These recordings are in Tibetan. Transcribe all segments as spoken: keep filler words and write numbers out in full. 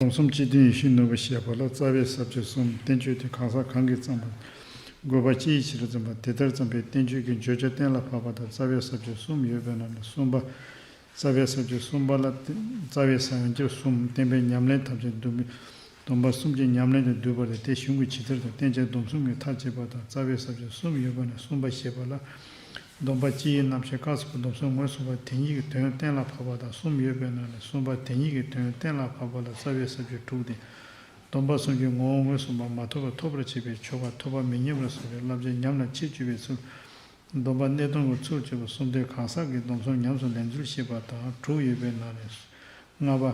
སྡོམ་གསུམ་སྤྱི་དོན་ཡིད་བཞིན་ནོར་བུ་ཞེས་པ་ལ་རྩ་བའི་ས་བཅད་གསུམ། བསྟན་བཅོས་དེ་གང་ཟག་གང་གིས་བརྩམས་པ། དགོས་པ་སྤྱི་ཡི་ཕྱིར་བརྩམས་པ། དེ་ལྟར་བརྩམས་པའི་བསྟན་བཅོས་ཀྱི་བརྗོད་བྱ་གཏན་ལ་ཕབ་པ་དང་རྩ་བའི་ས་བཅད་གསུམ་ཡོད་པའི་ནང་ནས་གསུམ་པ། རྩ་བའི་ས་བཅད་གསུམ་པ་ལ་རྩ་བའི་ས་བོན་སྦྱོར་གསུམ། བསྟན་པའི་ཉམས་ལེན་ཐམས་ཅད་བསྡོམས་པས་སྡོམ་པ་གསུམ་གྱི་ཉམས་ལེན་དུ་འདུས་པ་སྟེ། དེ་གཞུང་གི་ཇི་ལྟར་དང་བསྟན་བྱ་སྡོམ་གསུམ་གྱི་མཐར་བྱེད་པ་དང་རྩ་བའི་ས་བཅད་གསུམ་ཡོད་པ་ནས་གསུམ་པ་ཞེས་པ་ལ། སྡོམ་པ་སྤྱི་ཡི་རྣམ་བཤད་བཀའ་གསུམ་པ་སྡོམ་གསུམ་ངོས་བཟུང་བ་དེ་ཉིད་ཀྱི་དོན་གཏན་ལ་ཕབ་པ་དང་གསུམ་ཡོད་པའི་ནང་ནས་གསུམ་པ་དེ་ཉིད་ཀྱི་དོན་གཏན་ལ་ཕབ་པ་ལ་རྩ་བའི་ས་བཅད་དྲུག་སྟེ། སྡོམ་པ་གསུམ་གྱི་ངོ་བོ་ངོས་བཟུང་བ་མ་ཐོབ་པ་ཐོབ་པར་བྱེད་པའི་ཆོ་ག། ཐོབ་པ་མི་ཉམས་ལ་སོགས་པའི་བསླབ་བྱ་ཉམས་ལ་ཕྱིར་བཅོས་པའི་ཚུལ། སྡོམ་པ་གནས་སྟངས་ཀྱི་ཚུལ་བཅས་པ་གསུམ་སྟེ། གང་ཟག་གིས་སྡོམ་གསུམ་ཉམས་སུ་ལེན་ཚུལ་ཞེས་པ་དང་དྲུག་ཡོད་པའི་ནང་ནས་ལྔ་པ།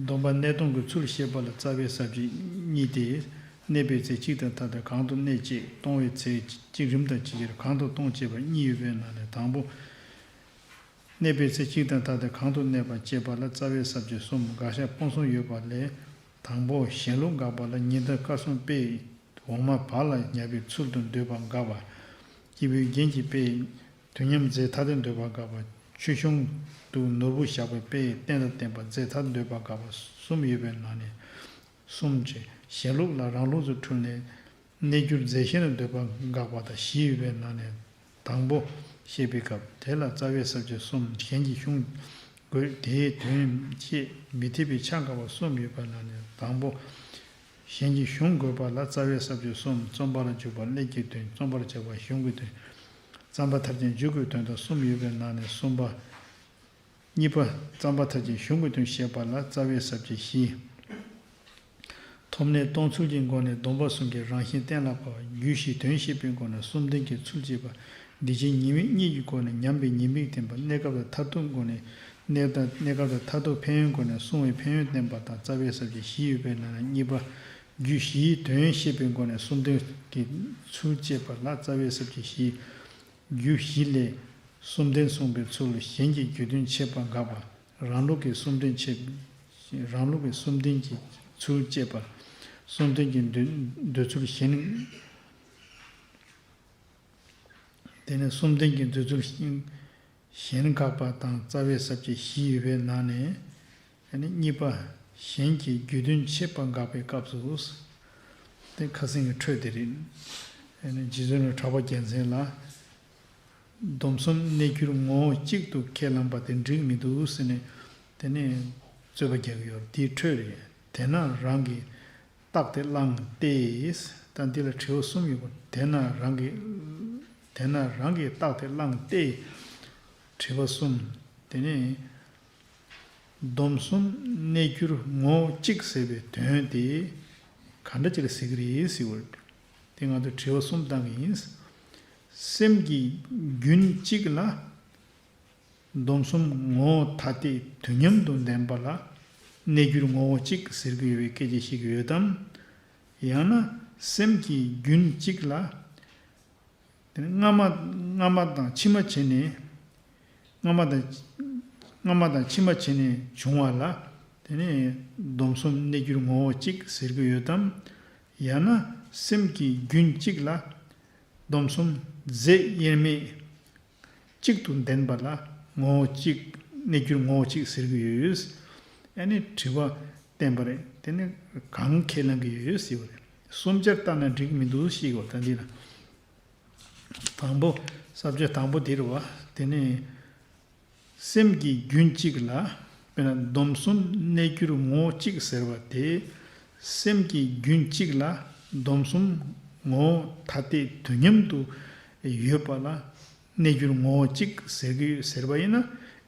སྡོམ་པ་གནས་སྟངས་ཀྱི་ཚུལ་བཤད་པ་ལ་རྩ་བའི་ས་བཅད་གཉིས་ཏེ། གནས་པའི་ཚེ་གཅིག་དང་ཐ་དད་གང་དུ་གནས་བཅས། གཏོང་བའི་ཚེ་གཅིག་རིམ་དང་ཇི་ལྟར་གང་དུ་གཏོང་བཅས་པ་གཉིས་ཡོད་པའི་ནང་ནས་དང་པོ། གནས་པའི་ཚེ་གཅིག་དང་ཐ་དད་གང་དུ་གནས་པ་བཅས་པ་ལ་རྩ་བའི་ས་བཅད་གསུམ། དགག་བཞག་སྤོང་གསུམ་ཡོད་པ་ལས། དང་པོ་གཞན་ལུགས་དགག་པ་ལ་ཉི་ཟླ་སྐར་གསུམ་དཔེ་འོག་མ་བར་ལ་ཉར་བའི་ཚུལ་དུ་འདོད་པ་དགག་པ། སྐྱེས་བུའི་རྒྱན་གྱི་དཔེ་དུས་མཉམ་རྫས་ཐ་དད་འདོད་པ་དགག་པ། ཆོས་གཞུང་དུ་ནོར་བུ་བཞག་པའི་དཔེ་རྟེན་དང་བརྟེན་པ་རྫས་ཐ་དད་འདོད་པ་དགག་པ་གསུམ་ཡོད་པའི་ནང་ནས་གསུམ་གྱིས་གཞན་ལུགས་ལ་རང་ལུགས་སུ་འཁྲུལ་ནས་གནས་གྱུར་རྫས་གཞན་དུ་འདོད་པ་དགག་པ་དང་བཞི་ཡོད་པའི་ནང་ནས་དང་པོ་བཤད་པའི་སྐབས་དེ་ལ་རྩ་བའི་ས་བཅད་གསུམ། གཞན་གྱི་གཞུང་དགོས་དེའི་དོན་བཤད་མི་འཐད་པའི་ཆ་འགག་པ་གསུམ་ཡོད་པ་ནང་ནས་དང་པོ། གཞན་གྱི་གཞུང་དགོས་པ་ལ་རྩ་བའི་ས་བཅད་གསུམ། རྩོམ་པར་འཇུག་པ་སླད་ཀྱི་དོན། རྩོམ་པར་བྱ་བ་གཞུང་གི་དོན། རྩོམ་པ་མཐར་ཕྱིན་འཇུག་གི་དོན་དང་གསུམ་ཡོད་པའི་ནང་ནས་གསུམ་པ། གཉིས་པ། རྩོམ་པ་མཐར་ཕྱིན་གཞུང་གི་དོན་བཤད་པ་ལ་རྩ་བའི་ས་བཅད་བཞི། ཐོབ་གནས་སྟོང་ཚུལ་གྱི་སྒོ་ནས་སྡོམ་པ་གསུམ་གྱི་རང་བཞིན་གཏན་ལ་ཕབ་པ། རྒྱུད་བཞིའི་དོན་བཤད་པའི་སྒོ་ནས་གསུམ་ལྡན་གྱི་ཚུལ་བཅས་པ། འདི་ཕྱི་གཉིས་མེད་གཉིས་ཀྱི་སྒོ་ནས་ཉམས་པའི་ཉེས་དམིགས་བསྟན་པ། གནས་སྐབས་དང་མཐར་ཐུག་སྒོ་ནས་གནས་དང་གནས་སྐབས་དང་མཐར་ཐུག་ཕན་ཡོན་སྒོ་ནས་གསུང་བའི་ཕན་ཡོན་བསྟན་པ་དང་རྩ་བའི་ས་བཅད་བཞི་ཡོད་པའི་ནང་ནས་གཉིས་པ། རྒྱུད་བཞིའི་དོན་བཤད་པའི་སྒོ་ནས་གསུམ་ལྡན་གྱི་ཚུལ་བཅས་པ་ལ་རྩ་བའི་ས་བཅད་བཞི། རྒྱུད་བཞི་ལས་གསུམ་ལྡན་གསུངས་པའི་ཚུལ་གཞན་གྱི་རྒྱུད་དོན་འཆད་པ་དགག་པ། རང་ལུགས་ཀྱི་གསུམ་ལྡན་འཆད། རང་ལུགས་ཀྱི་གསུམ་ལྡན་གྱི་ཚུལ་བཅས་པ། གསུམ་ལྡན་གྱི་འདོད་འདོད་ཚུལ་གཞན། དེ་ནས་གསུམ་ལྡན་གྱི་འདོད་ཚུལ་གཞན་དགག་པ་དང་རྩ་བའི་ས་བཅད་བཞི་ཡོད་པའི་ནང་ནས། ཨ་ནི་གཉིས་པ། གཞན་གྱི་རྒྱུད་དོན་འཆད་པ་དགག་པའི་སྐབས་སུ། དེ་ཁ་སེང་གི་འཕྲོས་དེ་རེད། ཨ་ནི་རྗེ་བཙུན་ནི་གྲགས་པ་རྒྱལ་མཚན་ལ། སྡོམ་གསུམ་གནས་གྱུར་ངོ་བོ་གཅིག་ཏུ་ཁས་བླངས་པ་དེ་འགྲིག་མི་འདུག་ཟེར་ནས་དེ་ནས་རྩོད་པ་རྒྱག་གི་ཡོད་རེད། དེའི་འཕྲོས་རེད། དེས་ན་རང་གིས་རྟགས་དེ་བླངས་ཏེ། ད་འདི་ལ་དྲི་བ་གསུམ་ཡོད་པ། དེས་ན་རང་གིས་དེས་ན་རང་གིས་རྟགས་དེ་བླངས་ཏེ། དྲི་བ་གསུམ། དེ་ནས། སྡོམ་གསུམ་གནས་གྱུར་ངོ་བོ་གཅིག་ཟེར་བའི་དོན་དེ་ག་འདྲ་ཅིག་ལ་ཟེར་གྱི་རེད་ཟེར་བ་རེད། དེ་ང་ཚོས་དྲི་བ་གསུམ་བཏང་གི་ཡིན། སེམས་ཀྱི་རྒྱུན་གཅིག་ལ་སྡོམ་གསུམ་ངོ་བོ་ཐ་དད་དུས་མཉམ་དུ་ལྡན་པ་ལ་གནས་གྱུར་ངོ་བོ་གཅིག་ཟེར་གྱི་ཡོད་པའི་སྐད་ཆ་ཞིག་ཡོད་དམ། ཡང་ན་སེམས་ཀྱི་རྒྱུན་གཅིག་ལ། དེ་ནས་སྔ་མ་སྔ་མ་དང་ཕྱི་མ་བྱས་ནས། སྔ་མ་དང་སྔ་མ་དང་ཕྱི་མ་བྱས་ནས་བྱུང་བ་ལ། དེ་ནས་སྡོམ་གསུམ་གནས་གྱུར་ངོ་བོ་གཅིག་ཟེར་གྱི་ཡོད་དམ། ཡང་ན་སེམས་ཀྱི་རྒྱུན་གཅིག་ལ་སྡོམ་གསུམ་རྫས་དབྱེར་མེད་གཅིག་ཏུ་ལྡན་པ་ལ་ངོ་བོ་གཅིག་གནས་གྱུར་ངོ་བོ་གཅིག་ཟེར་གྱི་ཡོད། ཨ་ནི་དྲི་བ་བསྟན་པ་རེད། དེ་ནི་གང་ཁས་ལེན་གྱི་ཡོད་ཟེར་བ་རེད། གསུམ་ཆར་བཏང་ན་འགྲིག་མི་འདུག་ཤེས་དགོས་ད་འདི་ལ། དང་པོ། ས་བཅད་དང་པོ་འདི་རེད་བ། དེ་ནི། སེམས་ཀྱི་རྒྱུན་གཅིག་ལ། དཔེར་ན་སྡོམ་གསུམ་གནས་གྱུར་ངོ་བོ་གཅིག་ཟེར་བ་དེ། སེམས་ཀྱི་རྒྱུན་གཅིག་ལ་སྡོམ་གསུམ་ངོ་བོ་ཐ་དད་དུས་མཉམ་དུ་ཡོད་པ་ལ་གནས་གྱུར་ངོ་བོ་གཅིག་ཟེར་གྱི་ཡོད་ཟེར་བ་ཡིན་ན་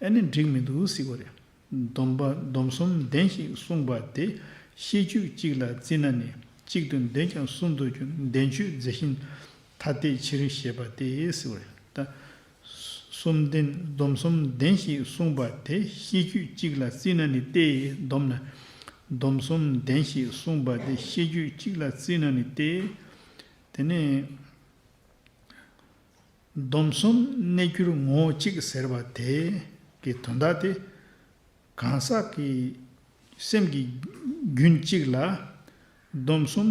ཨ་ནི་འགྲིག་མི་འདུག་ཟེར་བ་རེད། སྡོམ་པ་སྡོམ་གསུམ་ལྡན་ཞེས་གསུངས་པ་དེ་ཤེས་རྒྱུད་གཅིག་ལ་བརྩིས་ན་ནི་གཅིག་ཏུ་འདོད་ཀྱང་གསུམ་དུ་འགྱུར། ལྡན་ཆོས་རྫས་གཞན་ཐ་དད་ཕྱིར་ཞེས་པ་སྟེ་ཟེར་བ་རེད། ད་གསུམ་ལྡན་སྡོམ་གསུམ་ལྡན་ཞེས་གསུངས་པ་དེ་ཤེས་རྒྱུད་གཅིག་ལ་བརྩིས་ན་ནི་སྟེ། སྡོམ་ན་སྡོམ་གསུམ་ལྡན་ཞེས་གསུངས་པ་དེ་ཤེས་རྒྱུད་གཅིག་ལ་བརྩིས་ན་ནི་སྟེ། དེ་ནས། སྡོམ་གསུམ་གནས་གྱུར་ངོ་བོ་གཅིག་ཟེར་བ་དེ་གི་དོན་དག་དེ། གང་ཟག་གི་སེམས་ཀྱི་རྒྱུན་གཅིག་ལ་སྡོམ་གསུམ་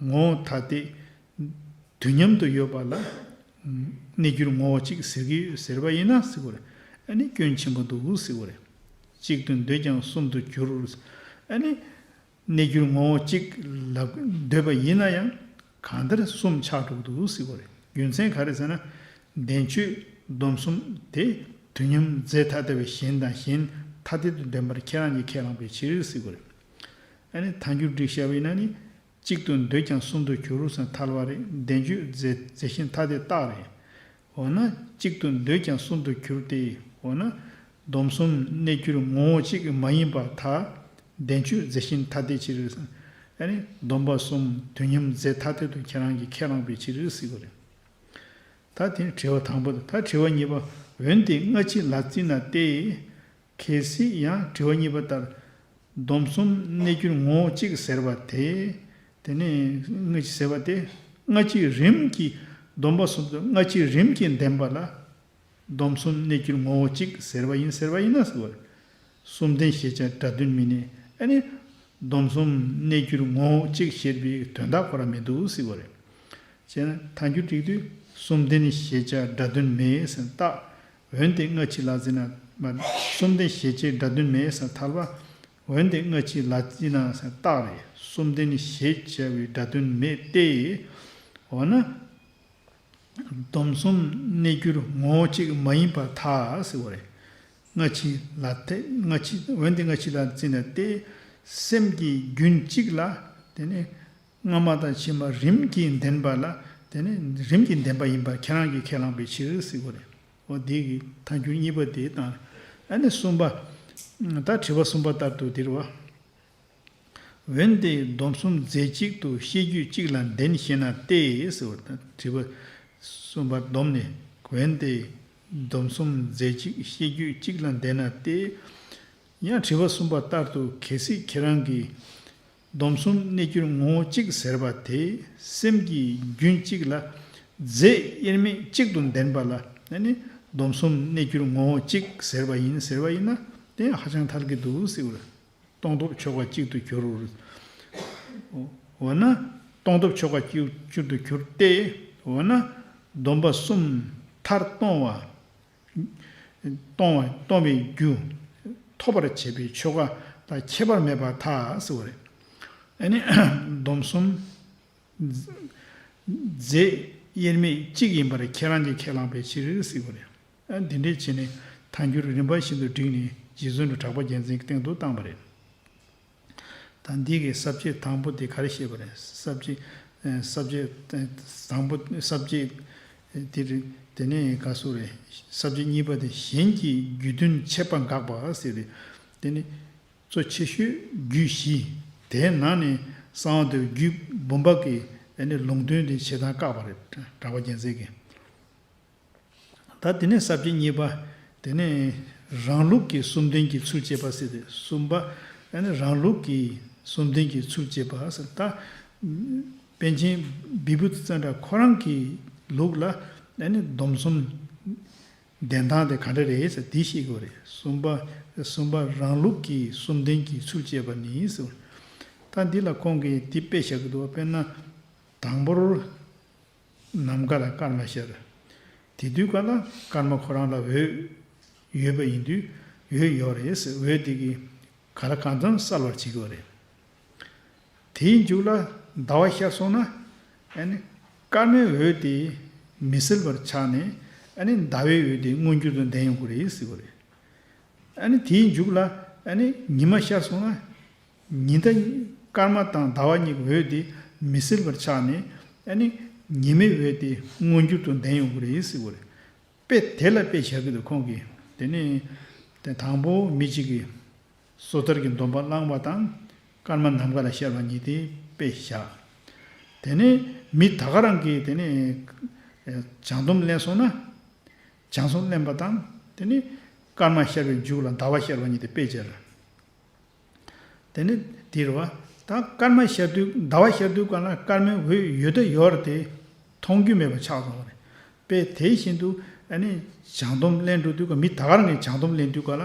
ངོ་བོ་ཐ་དད་དུས་མཉམ་དུ་ཡོད་པ་ལ་གནས་གྱུར་ངོ་བོ་གཅིག་ཟེར་གྱི་ཟེར་བ་ཡིན་ན་ཟེར་བ་རེད། ཨ་ནི་སྐྱོན་ཆེན་པོ་འདུག་ཟེར་བ་རེད། གཅིག་ཏུ་འདོད་ཀྱང་གསུམ་དུ་འགྱུར། ཨ་ནི་གནས་གྱུར་ངོ་བོ་གཅིག་ལ་འདོད་པ་ཡིན་ན་ཡང་གང་ལྟར་གསུམ་ཆགས་འགྲོ་གི་འདུག་ཟེར་བ་རེད། རྒྱུ་མཚན་ག་རེ་ཟེར་ན། བདེན་བཅུས་སྡོམ་གསུམ་དེ་དུས་མཉམ་རྫས་ཐ་དད་པའི་གཞན་དང་གཞན་ཐ་དད་དུ་ལྡན་པར་ཁྱེད་རང་གིས་ཁས་བླངས་པའི་ཕྱིར་ཟེར་བ་རེད། ཨ་ནི་ཐལ་འགྱུར་བསྒྲིགས་བཞག་པ་ཡིན་ན་ནི། གཅིག་ཏུ་འདོད་ཀྱང་གསུམ་དུ་འགྱུར་ཟེར་ཐལ་བ་རེད། བདེན་བཅུས་རྫས་རྫས་གཞན་ཐ་དད་རྟགས་རེད། འོ་ན་གཅིག་ཏུ་འདོད་ཀྱང་གསུམ་དུ་འགྱུར་ཏེ། འོ་ན་སྡོམ་གསུམ་གནས་གྱུར་ངོ་བོ་གཅིག་མ་ཡིན་པར་ཐལ། བདེན་བཅུས་རྫས་གཞན་ཐ་དད་ཕྱིར། ཨ་ནི་སྡོམ་པ་གསུམ་དུས་མཉམ་རྫས་ཐ་དད་དུ་ཁྱེད་རང་གིས་ཁས་བླངས་པའི་ཕྱིར་ཟེར་བ་རེད། ད་དེ་དྲི་བ་དང་པོ་དང་། ད་དྲི་བ་གཉིས་པ། འོན་ཏེ་སྔ་ཕྱི་ལ་བརྩིས་ན་སྟེ། གལ་སྲིད་ཡང་དྲི་བ་གཉིས་པ་ལྟར། སྡོམ་གསུམ་གནས་གྱུར་ངོ་བོ་གཅིག་ཟེར་བ་དེ། དེ་ནས་སྔ་ཕྱི་ཟེར་བ་དེ། སྔ་ཕྱི་རིམ་གྱིས་སྡོམ་པ་གསུམ་དུ་སྔ་ཕྱི་རིམ་གྱིས་ལྡན་པ་ལ། སྡོམ་གསུམ་གནས་གྱུར་ངོ་བོ་གཅིག་ཟེར་བ་ཡིན་ཟེར་བ་ཡིན་ན་ཟེར་བ་རེད། གསུམ་ལྡན་གཞལ་བྱ་སྒྲ་དོན་མེད་ནས། ཨ་ནི་སྡོམ་གསུམ་གནས་གྱུར་ངོ་བོ་གཅིག་ཞེས་པའི་དོན་དག་ཁོ་རང་མི་འདུག་ཟེར་བ་རེད། བྱས་ན་ཐལ་འགྱུར་བསྒྲིགས་དུས། གསུམ་ལྡན་གཞལ་བྱ་སྒྲ་དོན་མེད་ཟེར་རྟགས། འོན་ཏེ་སྔ་ཕྱི་ལ་བརྩིས་ན། མ། གསུམ་ལྡན་གཞལ་བྱའི་སྒྲ་དོན་མེད་ཟེར་ཐལ་བ། འོན་ཏེ་སྔ་ཕྱི་ལ་བརྩིས་ན་ཟེར་རྟགས་རེད། གསུམ་ལྡན་གཞལ་བྱ་བའི་སྒྲ་དོན་མེད་དེ། འོ་ན། སྡོམ་གསུམ་གནས་གྱུར་ངོ་བོ་གཅིག་མ་ཡིན་པར་ཐལ་ཟེར་བ་རེད། སྔ་ཕྱི་ལ་ཏེ། སྔ་ཕྱི། འོན་ཏེ་སྔ་ཕྱི་ལ་བརྩིས་ན་སྟེ། སེམས་ཀྱི་རྒྱུན་གཅིག་ལ། དེ་ནས་སྔ་མ་དང་ཕྱི་མ་རིམ་གྱིས་ལྡན་པ་ལ། དེ་ནས་རིམ་གྱིས་ལྡན་པ་ཡིན་པར་ཁྱེད་རང་གིས་ཁས་བླངས་པའི་ཕྱིར་ཟེར་བ་རེད། འོ་དེ་གི་ཐལ་འགྱུར་གཉིས་པ་དེ་དང་། ཨ་ནི་གསུམ་པ། ད་དྲི་བ་གསུམ་པ་ལྟར་དུ་འདིར་བ། འོན་ཏེ་སྡོམ་གསུམ་རྫས་གཅིག་ཏུ་ཤེས་རྒྱུད་གཅིག་ལ་ལྡན་ཞེ་ན་སྟེ་ཟེར་བ་དང་། དྲི་བ་གསུམ་པ་བསྡོམས་ནས། འོན་ཏེ་སྡོམ་གསུམ་རྫས་གཅིག་ཤེས་རྒྱུད་གཅིག་ལ་ལྡན་ན་སྟེ། ཡང་དྲི་བ་གསུམ་པ་ལྟར་དུ། གལ་སྲིད་ཁྱེད་རང་གིས་སྡོམ་གསུམ་གནས་གྱུར་ངོ་བོ་གཅིག་ཟེར་བ་དེ་སེམས་ཀྱི་རྒྱུན་གཅིག་ལ་རྫས་དབྱེར་མེད་གཅིག་ཏུ་ལྡན་པ་ལ་ནི་སྡོམ་གསུམ་གནས་གྱུར་ངོ་བོ་གཅིག་ཟེར་བ་ཡིན་ཟེར་བ་ཡིན་ན་དེ་ཧ་ཅང་ཐལ་གྱི་འདུག་ཟེར་བ་རེད། སྟོང་སྟོབས་ཆོས་འགའ་གཅིག་ཏུ་གྱུར། འོ་ན་སྟོང་སྟོབས་ཆོས་འགའ་གཅིག་གཅིག་ཏུ་གྱུར་ཏེ། འོ་ན་སྡོམ་པ་གསུམ་མཐར་གཏོང་བ། གཏོང་བ། གཏོང་བའི་རྒྱུ་ཐོབ་པར་བྱེད་པའི་ཆོས་འགའ་ལ་ཁྱད་པར་མེད་པར་ཐལ་ཟེར་བ་རེད། ཨ་ནི་སྡོམ་གསུམ་རྫས་དབྱེར་མེད་གཅིག་ཡིན་པར་ཁྱེད་རང་གིས་ཁས་བླངས་པའི་ཕྱིར་ཟེར་བ་རེད། ཨ། འདི་འདྲས་བྱས་ནས་ཐལ་འགྱུར་རིམ་པ་བཞིན་དུ་བསྒྲིགས་ནས་རྗེ་བཙུན་གྲགས་པ་རྒྱལ་མཚན་གྱི་སྟེང་དུ་བཏང་བ་རེད། ད་འདི་གི་ས་བཅད་དང་པོ་དེ་ག་རེ་བཤད་པ་རེད། ས་བཅད། ས་བཅད་དང་པོ། ས་བཅད་དེ་རེད། དེ་ནས་ག་སུ་རེད། ས་བཅད་གཉིས་པ་དེ། གཞན་གྱི་རྒྱུད་དོན་འཆད་པ་འགགས་པ་ཟེར་རེད། དེ་ནི་གཙོ་ཆེ་ཤོས་རྒྱུད་བཞི། དེའི་ནང་ནས་གསང་བ་འདུས་རྒྱུད་འབུམ་པ་གི་ཨ་ནི་ལུང་དོན་དེ་བྱེད་སྟངས་བཀག་པ་རེད། གྲགས་པ་རྒྱལ་མཚན་གྱིས། ད་དེ་ནས་ས་བཅད་གཉིས་པ། དེ་ནས་རང་ལུགས་ཀྱི་གསུམ་ལྡན་གྱི་ཚུལ་བྱེད་པ་ཟེར་ཏེ། གསུམ་པ། ཨ་ནི་རང་ལུགས་ཀྱི་གསུམ་ལྡན་གྱི་ཚུལ་བྱེད་པ་ཟེར། ད་པཎ་ཆེན་བི་བུ་ཙནྡྲ་ཁོ་རང་གི་ལུགས་ལ་ཨ་ནི་སྡོམ་གསུམ་ལྡན་སྟངས་དེ་ག་འདྲ་རེད་ཟེར་དེ་ཤེས་དགོས་རེད། གསུམ་པ། གསུམ་པ་རང་ལུགས་ཀྱི་གསུམ་ལྡན་གྱི་ཚུལ་བྱེད་པ་ནི་ཟེར། ད་འདི་ལ་ཁོང་གིས་འདི་དཔེ་བཞག་གི་འདུག་དཔེར་ན། དང་པོར་ནམ་མཁའ་ལ་སྐར་མ་ཤར། དེ་དུས་ག་ལ་སྐར་མ་ཁོ་རང་ལ་འོད་ཡོད་པ་ཡིན་དུས། འོད་ཡོད་རེད་ཟེར། འོད་དེ་གིས་ག་ལ་གང་འཚམ་གསལ་བར་བྱེད་དགོས་རེད། དེའི་མཇུག་ལ་ཟླ་བ་ཤར་སོང་ན། ཨ་ནི་སྐར་མའི་འོད་དེ་མི་གསལ་བར་ཆགས་ནས། ཨ་ནི་ཟླ་བའི་འོད་དེ་མངོན་གྱུར་དུ་ལྡན་ཡོང་གི་རེད་ཟེར་གྱི་རེད། ཨ་ནི་དེའི་མཇུག་ལ་ཨ་ནི་ཉི་མ་ཤར་སོང་ན། ཉི་ཟླ། སྐར་མ་དང་ཟླ་བ་གཉིས་ཀྱི་འོད་དེ་མི་གསལ་བར་ཆགས་ནས། ཨ་ནི་ཉི་མའི་འོད་དེ་མངོན་གྱུར་དུ་ལྡན་ཡོང་གི་རེད་ཟེར་གྱི་རེད། དཔེ་དེ་ལ་དཔེ་བཞག་གི་འདུག་ཁོང་གིས། དེ་ནས་དེ་དང་པོ་མི་གཅིག་གིས་སོ་ཐར་གྱི་སྡོམ་པ་བླངས་པ་དང་། སྐར་མ་ནམ་མཁའ་ལ་ཤར་བ་གཉིས་དེ་དཔེ་བཞག་དེ་ནས་མི་ད་ག་རང་གིས་དེ་ནས་བྱང་སྡོམ་ལེན་སོང་ན། བྱང་སྡོམ་ལེན་པ་དང་། དེ་ནས་སྐར་མ་ཤར་བའི་མཇུག་ལ་ཟླ་བ་ཤར་བ་གཉིས་དེ་དཔེ་སྦྱར། དེ་ནས་འདིར་བ། ད་སྐར་མ་ཤར་དུས། ཟླ་བ་ཤར་དུས་ག་ལ་སྐར་མའི་འོད་ཡོད་དང་ཡོད་རེད་དེ། མཐོང་རྒྱུ་མེད་པ་ཆགས་སོང་བ་རེད། དཔེ་དེ་བཞིན་དུ་ཨ་ནི་བྱང་སྡོམ་ལེན་འགྲོ་དུས་ཀ། མི་ད་ག་རང་གིས་བྱང་སྡོམ་ལེན་དུས་ག་ལ།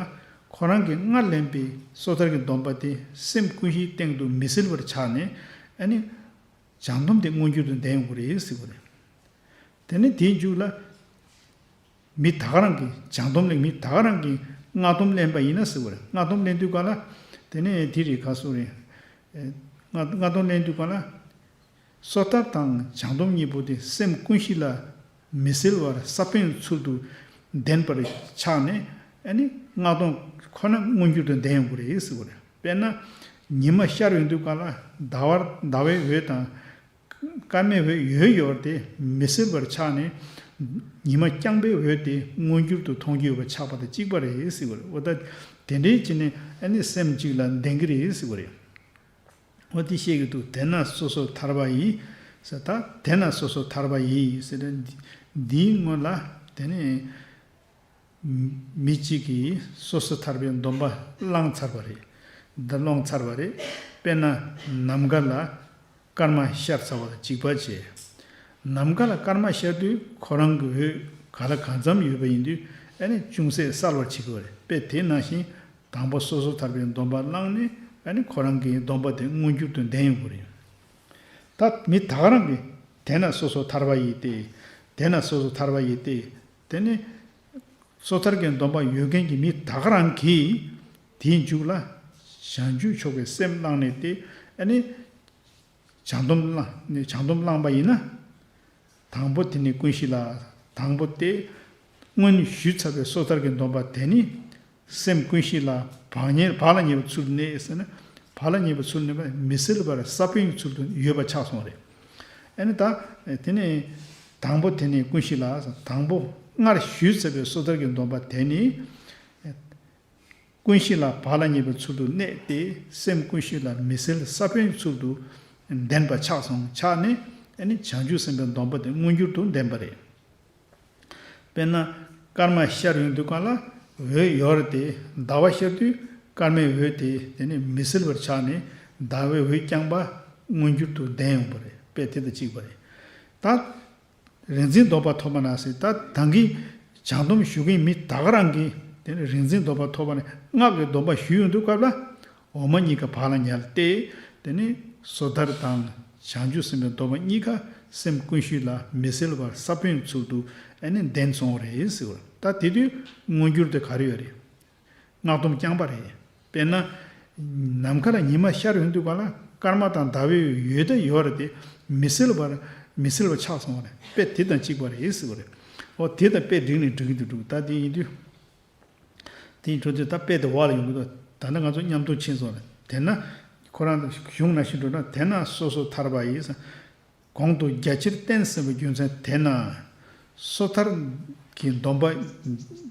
ཁོ་རང་གིས་སྔར་ལེན་པའི་སོ་ཐར་གྱི་སྡོམ་པ་དེ་སེམས་ཀུན་གཞིའི་སྟེང་དུ་མི་གསལ་བར་ཆགས་ནས། ཨ་ནི་བྱང་སྡོམ་དེ་མངོན་གྱུར་དུ་ལྡན་ཡོང་གི་རེད་ཟེར་གྱི་རེད། དེ་ནས་དེའི་མཇུག་ལ། མི་ད་ག་རང་གིས་བྱང་སྡོམ་ལེན། མི་ད་ག་རང་གིས་སྔགས་སྡོམ་ལེན་པ་ཡིན་ན་ཟེར་བ་རེད། སྔགས་སྡོམ་ལེན་དུས་ག་ལ་དེ་ནས་དེ་རེད། ག་སོ་རེད། ཨེ། སྔགས་སྔགས་སྡོམ་ལེན་དུས་ག་ལ། སོ་ཐར་དང་བྱང་སྡོམ་གཉིས་པོ་དེ་སེམས་ཀུན་གཞི་ལ་མི་སེལ་བར་ས་བོན་ཚུལ་དུ་ལྡན་པར་ཆགས་ནས། ཨ་ནི་སྔགས་སྡོམ་ཁོ་ན་མངོན་གྱུར་དུ་ལྡན་ཡོང་གི་རེད་ཟེར་བ་རེད། དཔེར་ན། ཉི་མ་ཤར་ཡོང་དུས་ག་ལ་ཟླ་བར་ཟླ་བའི་འོད་དང་སྐར་མའི་འོད་ཡོད་ཡོད་དེ་མི་སེལ་བར་ཆགས་ནས། ཉི་མ་རྐྱང་པའི་འོད་དེ་མངོན་གྱུར་དུ་མཐོང་རྒྱུ་ཡོད་པ་ཆགས་པ་དང་གཅིག་པ་རེད་ཟེར་བ་རེད། འོ་ད་དེ་འདྲའི་བྱས་ནས་ཨ་ནི་སེམས་གཅིག་ལ་ལྡན་གྱི་རེད་ཟེར་བ་རེད། འོ་དེ་བཤད་ཀྱི་འདུག་དེས་ན་སོ་སོར་ཐར་པ་ཡི། ཟེར་ད་དེས་ན་སོ་སོར་ཐར་པ་ཡི་ཟེར་ན། འདིའི་སྔོན་ལ་དེ་ནས་མི་གཅིག་གིས་སོ་སོར་ཐར་པའི་སྡོམ་པ་བླངས་ཚར་བ་རེད། འདི་སློང་ཚར་བ་རེད། དཔེར་ན་ནམ་མཁའ་ལ་སྐར་མ་ཤར་ཚར་བ་དང་གཅིག་པ་བྱས། ནམ་མཁའ་ལ་སྐར་མ་ཤར་དུས་ཁོ་རང་གི་འོད་ག་ལ་གང་འཚམ་ཡོད་པ་ཡིན་དུས་ཨ་ནི་ཅུང་ཟད་གསལ་བར་བྱེད་དགོས་པ་རེད། དཔེ་དེ་ནང་བཞིན། དང་པོ་སོ་སོར་ཐར་པའི་སྡོམ་པ་བླངས་ནས་ཨ་ནི་ཁོ་རང་གི་སྡོམ་པ་དེ་མངོན་གྱུར་དུ་ལྡན་ཡོང་གི་རེད། ད་མི་ད་ག་རང་གིས་དེས་ན་སོ་སོར་ཐར་པ་ཡི་སྟེ། དེས་ན་སོ་སོར་ཐར་པ་ཡི་སྟེ། དེ་ནི་སོ་ཐར་གྱི་སྡོམ་པ་ཡོད་མཁན་གྱི་མི་ད་ག་རང་གིས་དེའི་མཇུག་ལ་བྱང་ཆུབ་མཆོག་གི་སེམས་བླངས་ནས་ཏེ། ཨ་ནི་བྱང་སྡོམ་བླངས་ནས་བྱང་སྡོམ་བླངས་པ་ཡིན་ན། དང་པོ་དེ་ནི་ཀུན་གཞི་ལ། དང་པོ་དེ་སྔོན་ཞུས་ཚར་བའི་སོ་ཐར་གྱི་སྡོམ་པ་དེ་ནི་སེམས་ཀུན་གཞི་ལ་བག་ཉལ་བག་ལ་ཉལ་བའི་ཚུལ་གནས་ཟེར་ན། བག་ལ་ཉལ་བའི་ཚུལ་གནས་པ་མི་སེལ་བར་ས་བོན་གྱི་ཚུལ་དུ་ཡོད་པ་ཆགས་སོང་བ་རེད། ཨ་ནི་ད་དེ་ནི་དང་པོ་དེ་ནི་ཀུན་གཞི་ལ། དང་པོ་སྔར་ཞུས་ཚར་བའི་སོ་ཐར་གྱི་སྡོམ་པ་དེ་ནི། ཀུན་གཞི་ལ་བག་ལ་ཉལ་བའི་ཚུལ་དུ་གནས་ཏེ་སེམས་ཀུན་གཞི་ལ་མི་སེལ་ས་བོན་ཚུལ་དུ་ལྡན་པ་ཆགས་སོང་། ཆགས་ནས་ཨ་ནི་བྱང་ཆུབ་སེམས་དཔའི་སྡོམ་པ་དེ་མངོན་གྱུར་དུ་ལྡན་པ་རེད། དཔེར་ན་སྐར་མ་ཤར་ཡོང་དུས་ག་ལ་འོད་ཡོད་རེད་དེ། ཟླ་བ་ཤར་དུས་སྐར་མའི་འོད་དེ་དེ་ནི་མི་སེལ་བར་ཆགས་ནས་ཟླ་བའི་འོད་རྐྱང་པ་མངོན་གྱུར་དུ་ལྡན་ཡོང་བ་རེད། དཔེ་དེ་དང་གཅིག་པ་རེད། ད། རིག་འཛིན་སྡོམ་པ་ཐོབ་པ་ན་ཟེར། ད་ད་གིན་བྱང་སྡོམ་ཞུ་མཁན་མི་ད་ག་རང་གིས་དེ་ནི་རིག་འཛིན་སྡོམ་པ་ཐོབ་པ་ནས་སྔགས་ཀྱི་སྡོམ་པ་ཞུ་ཡོང་དུས་སྐབས་ལ་འོ་མ་གཉིས་ཀ་བག་ལ་ཉལ་ཏེ། དེ་ནི་སོ་ཐར་དང་བྱང་ཆུབ་སེམས་དཔའི་སྡོམ་པ་གཉིས་ཀ་སེམས་ཀུན་གཞི་ལ་མི་སེལ་བར་ས་བོན་ཚུལ་དུ་ཨ་ནི་ལྡན་སོང་བ་རེད་ཟེར་བ། ད་དེ་དུས་མངོན་གྱུར་དེ་ག་རེ་ཡོད་རེད། སྔགས་སྡོམ་རྐྱང་པ་རེད། དཔེར་ན། ནམ་མཁའ་ལ་ཉི་མ་ཤར་ཡོང་དུས་ག་ལ་སྐར་མ་དང་ཟླ་བའི་འོད་དེ་ཡོད་རེད་དེ། མི་སེལ་བར་མི་སེལ་བ་ཆགས་སོང་བ་རེད། དཔེ་དེ་དང་གཅིག་པ་རེད་ཟེར་བ་རེད། འོ་དེ་དང་དཔེ་འགྲིག་ནས་འགྲིག་གི་འདུག་ད་དེ་ཡིན་དུས། དེ་ཡིན་དུས་ད་དཔེ་དེ་བག་ལ་ཡོང་གི་འདུག་ད་ནི་ང་ཚོ་མཉམ་དུ་ཕྱིན་སོང་རེད། དེ་ན་ཁོ་རང་གཞུང་ནང་བཞིན་འགྲོ་ན། དེས་ན་སོ་སོར་ཐར་པ་ཡི། གོང་དུ་རྒྱ་ཆེར་བསྟན་ཟིན་པའི་རྒྱུ་མཚན་དེས་ན། སོ་ཐར་གྱི་སྡོམ་པ་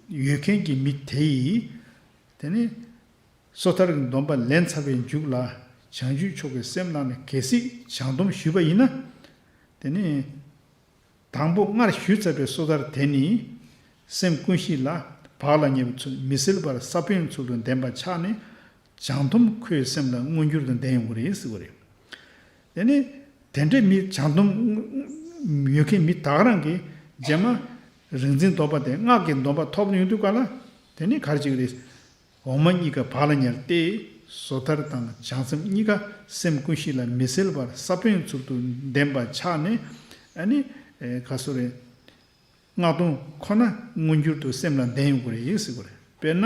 ཡོད་མཁན་གྱི་མི་དེ་ཡིས། དེ་ནི་སོ་ཐར་གྱི་སྡོམ་པ་ལེན་ཚར་བའི་མཇུག་ལ་བྱང་ཆུབ་མཆོག་གི་སེམས་བླངས་ནས་གལ་སྲིད་བྱང་སྡོམ་ཞུས་པ་ཡིན་ན། དེ་ནི་དང་པོ་སྔར་ཞུས་ཚར་བའི་སོ་ཐར་དེ་ནི་སེམས་ཀུན་གཞི་ལ་བག་ལ་ཉལ་བའི་ཚུལ། མི་སེལ་བར་ས་བོན་ཚུལ་དུ་ལྡན་པ་ཆགས་ནས། བྱང་སྡོམ་ཁོའི་སེམས་ལ་མངོན་གྱུར་དུ་ལྡན་ཡོང་གི་རེད་ཟེར་བ་རེད། དེ་ནི་དེ་འདྲའི་མི་བྱང་སྡོམ་ཡོད་མཁན་མི་ད་ག་རང་གིས་རྗེས་མ་རིག་འཛིན་སྡོམ་པ་དེ་སྔགས་ཀྱི་སྡོམ་པ་ཐོབ་ཡོང་དུས་ག་ལ། དེ་ནི་ག་རེ་བྱེད་ཀྱི་རེད། འོ་མ་གཉིས་ཀ་བག་ལ་ཉལ་ཏེ། སོ་ཐར་དང་བྱང་སེམས་གཉིས་ཀ་སེམས་ཀུན་གཞི་ལ་མི་སེལ་བར་ས་བོན་ཚུལ་དུ་ལྡན་པ་ཆགས་ནས། ཨ་ནི་ག་སོ་རེད། སྔགས་སྡོམ་ཁོ་ན་མངོན་གྱུར་དུ་སེམས་ལ་ལྡན་ཡོང་གི་རེད་ཟེར་གྱི་རེད། དཔེར་ན་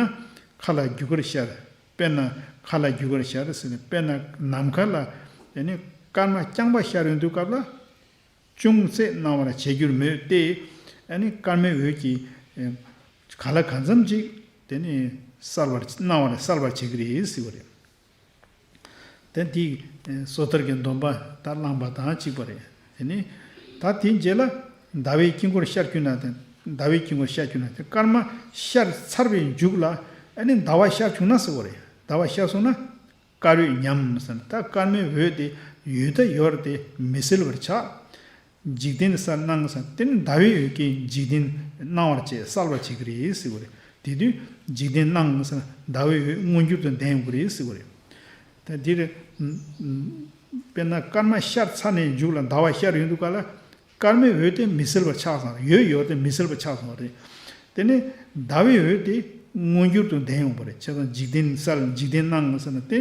མཁའ་ལ་རྒྱུ་སྐར་ཤར། དཔེར་ན་མཁའ་ལ་རྒྱུ་སྐར་ཤར་ཟེར་ནས། དཔེར་ན་ནམ་མཁའ་ལ་ཨ་ནི་སྐར་མ་རྐྱང་པ་ཤར་ཡོང་དུས་སྐབས་ལ་ཅུང་ཟད་སྣང་བར་བྱེད་རྒྱུར་མོས་ཏེ། ཨ་ནི་སྐར་མའི་འོད་ཀྱིས་ག་ལ་གང་འཚམ་ཅིག་དེ་ནི་གསལ་བར་སྣང་བར་གསལ་བར་བྱེད་ཀྱི་རེད་ཟེར་བ་རེད། དེ་འདི་སོ་ཐར་གྱི་སྡོམ་པ་ད་བླངས་པ་དང་གཅིག་པ་རེད། དེ་ནི་ད་དེའི་རྗེས་ལ་ཟླ་བའི་དཀྱིལ་འཁོར་ཤར་གྱུར་ན། དེ་ཟླ་བའི་དཀྱིལ་འཁོར་ཤར་གྱུར་ན། དེ་སྐར་མ་ཤར་ཚར་བའི་མཇུག་ལ་ཨ་ནི་ཟླ་བ་ཤར་བྱུང་ན་ཟེར་བ་རེད། ཟླ་བ་ཤར་སོང་ན་སྐར་འོད་ཉམས་ཟེར་ན། ད་སྐར་མའི་འོད་དེ་ཡོད་ད་ཡོད་རེད་དེ་མི་སེལ་བར་ཆགས། འཇིག་རྟེན་གསལ་སྣང་ཟེར། དེ་ནི་ཟླ་བའི་འོད་ཀྱིས་འཇིག་རྟེན་སྣང་བར་བྱེད། གསལ་བར་བྱེད་ཀྱི་རེད་ཟེར་བ་རེད། དེ་དུས་འཇིག་རྟེན་སྣང་ཟེར་ན་ཟླ་བའི་འོད་མངོན་གྱུར་དུ་ལྡན་ཡོང་གི་རེད་ཟེར་བ་རེད། ད་འདིར་དཔེར་ན་སྐར་མ་ཤར་ཚར་ནས་མཇུག་ལ་ཟླ་བ་ཤར་ཡོང་དུས་ག་ལ་སྐར་མའི་འོད་དེ་མི་སེལ་བར་ཆགས་སོང་། ཡོད་ཡོད་དེ་མི་སེལ་བར་ཆགས་སོང་བ་རེད། དེ་ནས་ཟླ་བའི་འོད་དེ་མངོན་གྱུར་དུ་ལྡན་ཡོང་བ་རེད། བྱས་ཙང་འཇིག་རྟེན་གསལ། འཇིག་རྟེན་སྣང་ཟེར་ན་དེ་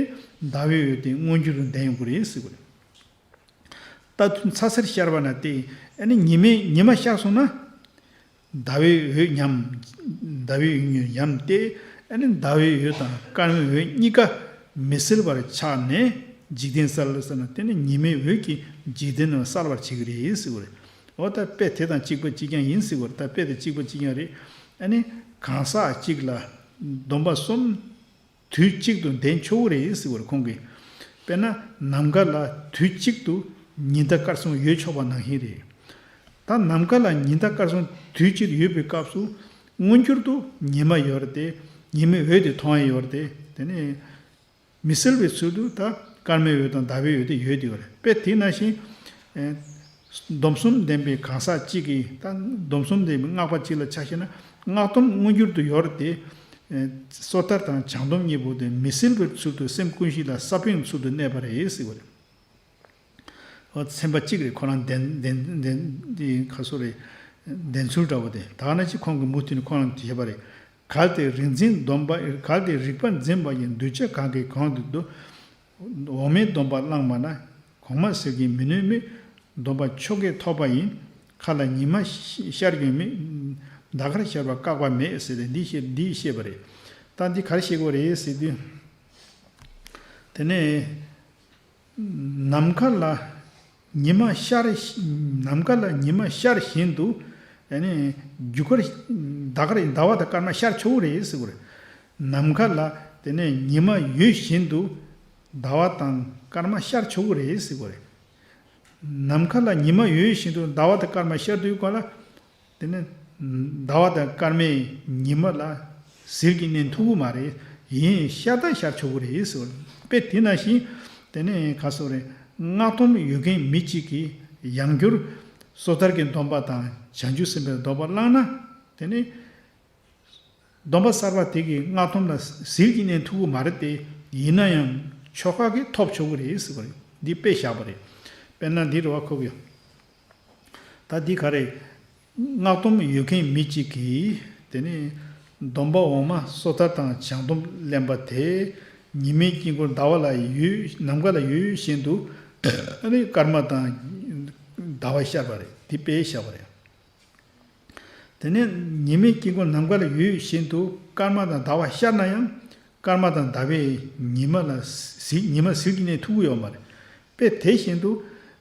ཟླ་བའི་འོད་དེ་མངོན་གྱུར་དུ་ལྡན་ཡོང་གི་རེད་ཟེར་བ་རེད། ད་དུང་ཚ་ཟེར་ཤར་བ་ན་དེ་ཨ་ནི་ཉི་མའི་ཉི་མ་ཤར་སོང་ན། ཟླ་བའི་འོད་ཉམས། ཟླ་བའི་འོད་ཉམས་ཏེ། ཨ་ནི་ཟླ་བའི་འོད་དང་སྐར་མའི་འོད་གཉིས་ཀ་མི་གསལ་བར་ཆགས་ནས་འཇིག་རྟེན་གསལ་ཟེར་ན། དེ་ནི་ཉི་མའི་འོད་ཀྱིས་འཇིག་རྟེན་གསལ་བར་བྱེད་ཀྱི་རེད་ཟེར་བ་རེད། འོ་ད་དཔེ་དེ་དང་གཅིག་པ་གཅིག་རྐྱང་ཡིན་ཟེར་བ་རེད། ད་དཔེ་དེ་གཅིག་པ་གཅིག་རྐྱང་རེད། ཨ་ནི་གང་ཟག་གཅིག་ལ་སྡོམ་པ་གསུམ། དུས་གཅིག་ཏུ་ལྡན་ཆོག་གི་རེད་ཟེར་བར་ཁོང་གིས། དཔེར་ན་ནམ་མཁའ་ལ་དུས་གཅིག་ཏུ་ཉི་ཟླ་སྐར་གསུམ་ཡོད་ཆོག་པ་ནང་བཞིན་རེད། ད་ནམ་མཁའ་ལ་ཉི་ཟླ་སྐར་གསུམ་དུས་གཅིག་ཏུ་ཡོད་པའི་སྐབས་སུ་མངོན་གྱུར་དུ་ཉི་མ་ཡོད་རེད་དེ། ཉི་མའི་འོད་དེ་མཐོང་ཡ་ཡོད་རེད་དེ། དེ་ནས་མི་གསལ་བའི་ཚུལ་དུ་ད་སྐར་མའི་འོད་དང་ཟླ་བའི་འོད་དེ་ཡོད་དེ་ཡོད་རེད། དཔེ་དེ་ནང་བཞིན། ཨེ། སྡོམ་གསུམ་ལྡན་པའི་གང་ཟག་གཅིག་གིས་ད་སྡོམ་གསུམ་ལྡན་པའི་སྔགས་པ་གཅིག་ལ་ཆ་བཞག་ན། སྔགས་སྡོམ་མངོན་གྱུར་དུ་ཡོད་རེད་དེ། ཨེ། སོ་ཐར་དང་བྱང་སྡོམ་གཉིས་པོ་དེ་མི་གསལ་བའི་ཚུལ་དུ་སེམས་ཀུན་གཞི་ལ་ས་བོན་ཚུལ་དུ་གནས་པ་རེད་ཟེར་བ་རེད། འོ་སེམས་པ་གཅིག་རེད། ཁོ་རང་ལྡན་ལྡན་ལྡན་དེ་ག་སོ་རེད། ལྡན་ཚུལ་འདྲ་བོ་དེ། ད་ག་ནང་བཞིན་ཁོང་གིས་མུ་མཐུད་ནས་ཁོ་རང་བྱས་པ་རེད། གལ་ཏེ་རིག་འཛིན་སྡོམ་པ། གལ་ཏེ་རིག་པ་འཛིན་པ་ཡིས། གདུལ་བྱ་གང་གིས་གང་དུ་འདུ། འོག་མིན་སྡོམ་པ་བླངས་པ་ན། གོང་མ་ཟིལ་གྱིས་མི་ནོན་མོད། སྡོམ་པ་ཆོ་གས་ཐོབ་པ་ཡིན། མཁའ་ལ་ཉི་མ་ཤར་གྱོན་མོད། ཟླ་སྐར་ཤར་བ་བཀག་པ་མེད་ཟེར་ཏེ་འདི་བཤད་འདི་བཤད་པ་རེད། ད་འདི་ག་རེ་བཤད་དགོས་རེད་ཟེར་དུས། དེ་ནས། ནམ་མཁའ་ལ་ཉི་མ་ཤར། ནམ་མཁའ་ལ་ཉི་མ་ཤར་བཞིན་དུ། ཨ་ནི་རྒྱུ་སྐར། ཟླ་སྐར། ཟླ་བ་དང་སྐར་མ་ཤར་ཆོག་གི་རེད་ཟེར་གྱི་རེད། ནམ་མཁའ་ལ་དེ་ནས་ཉི་མ་ཡོད་བཞིན་དུ་ཟླ་བ་དང་སྐར་མ་ཤར་ཆོག་གི་རེད་ཟེར་གྱི་རེད། ནམ་མཁའ་ལ་ཉི་མ་ཡོད་བཞིན་དུ་ཟླ་བ་དང་སྐར་མ་ཤར་དུས་ག་ལ། དེ་ནི་ཟླ་བ་དང་སྐར་མས་ཉི་མ་ལ་ཟིལ་གྱིས་མནན་ཐུབ་ཀྱི་མ་རེད། ཡིན་ཤར་ད་ཤར་ཆོག་གི་རེད་ཟེར་བ་རེད། དཔེ་དེ་ནང་བཞིན། དེ་ནས་ག་སོ་རེད། སྔགས་སྡོམ་ཡོད་མཁན་མི་གཅིག་གིས་ཡང་བསྐྱར་སོ་ཐར་གྱི་སྡོམ་པ་དང་བྱང་ཆུབ་སེམས་དཔའི་སྡོམ་པ་བླངས་ན། དེ་ནི་སྡོམ་པ་གསར་པ་དེ་གིས་སྔགས་སྡོམ་ལ་ཟིལ་གྱིས་མནན་ཐུབ་ཀྱི་མ་རེད་དེ། ཡིན་ན་ཡང་ཆོ་ག་གིས་ཐོབ་ཆོག་གི་རེད་ཟེར་བ་རེད། འདི་དཔེ་བཞག་པ་རེད། དཔེར་ན་འདི་རེད་བ། ཁོ་གི། ད་འདི་ག་རེད། སྔགས་སྡོམ་ཡོད་མཁན་མི་གཅིག་གིས་དེ་ནས་སྡོམ་པ་འོག་མ་སོ་ཐར་དང་བྱང་སྡོམ་ལེན་པ་དེ། ཉི་མའི་དཀྱིལ་འཁོར་ཟླ་བ་ལ་ཡོད། ནམ་མཁའ་ལ་ཡོད་བཞིན་དུ་ཨ་ནི་སྐར་མ་དང་ཟླ་བ་ཤར་བ་རེད། འདི་དཔེ་བཞག་པ་རེད། དེ་ནས་ཉི་མའི་དཀྱིལ་འཁོར་ནམ་མཁའ་ལ་ཡོད་བཞིན་དུ་སྐར་མ་དང་ཟླ་བ་ཤར་ན་ཡང་། སྐར་མ་དང་ཟླ་བས་ཉི་མ་ལ་ཟིལ། ཉི་མ་ཟིལ་གྱིས་མནན་ཐུབ་ཀྱི་ཡོད་མ་རེད། དཔེ་དེ་བཞིན་དུ་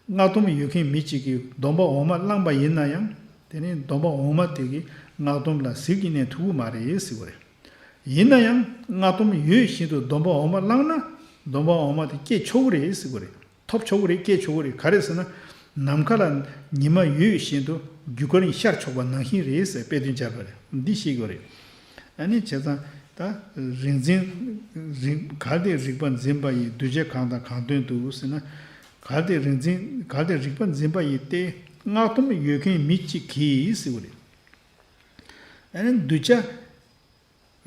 སྔགས་སྡོམ་ཡོད་མཁན་མི་གཅིག་གིས་སྡོམ་པ་འོག་མ་བླངས་པ་ཡིན་ན་ཡང་། དེ་ནི་སྡོམ་པ་འོག་མ་དེ་གིས་སྔགས་སྡོམ་ལ་ཟིལ་གྱིས་མནན་ཐུབ་ཀྱི་མ་རེད་ཟེར་བ་རེད། ཡིན་ན་ཡང་སྔགས་སྡོམ་ཡོད་བཞིན་དུ་སྡོམ་པ་འོག་མ་བླངས་ན། སྡོམ་པ་འོག་མ་དེ་སྐྱེ་ཆོག་གི་རེད་ཟེར་བ་རེད། ཐོབ་ཆོག་གི་རེད། སྐྱེ་ཆོག་གི་རེད། ག་རེ་ཟེར་ན། ནམ་མཁའ་ལ་ཉི་མ་ཡོད་བཞིན་དུ་རྒྱུ་སྐར་ཤར་ཆོག་པ་ནང་བཞིན་རེད་ཟེར་དཔེ་དོན་སྦྱར་བ་རེད། འདི་ཤེས་དགོས་རེད། ཨ་ནི་བྱས་ཙང་ད་རིག་འཛིན། རིག་གལ་ཏེ་རིག་པ་འཛིན་པ་ཡིས། གདུལ་བྱ་གང་དང་གང་དོན་དུ་ཟེར་ན། གལ་ཏེ་རིག་འཛིན། གལ་ཏེ་རིག་པ་འཛིན་པ་ཡིས་ཏེ། སྔགས་སྡོམ་ཡོད་མཁན་མི་གཅིག་གིས་ཟེར་བ་རེད། ཨ་ནི་གདུལ་བྱ།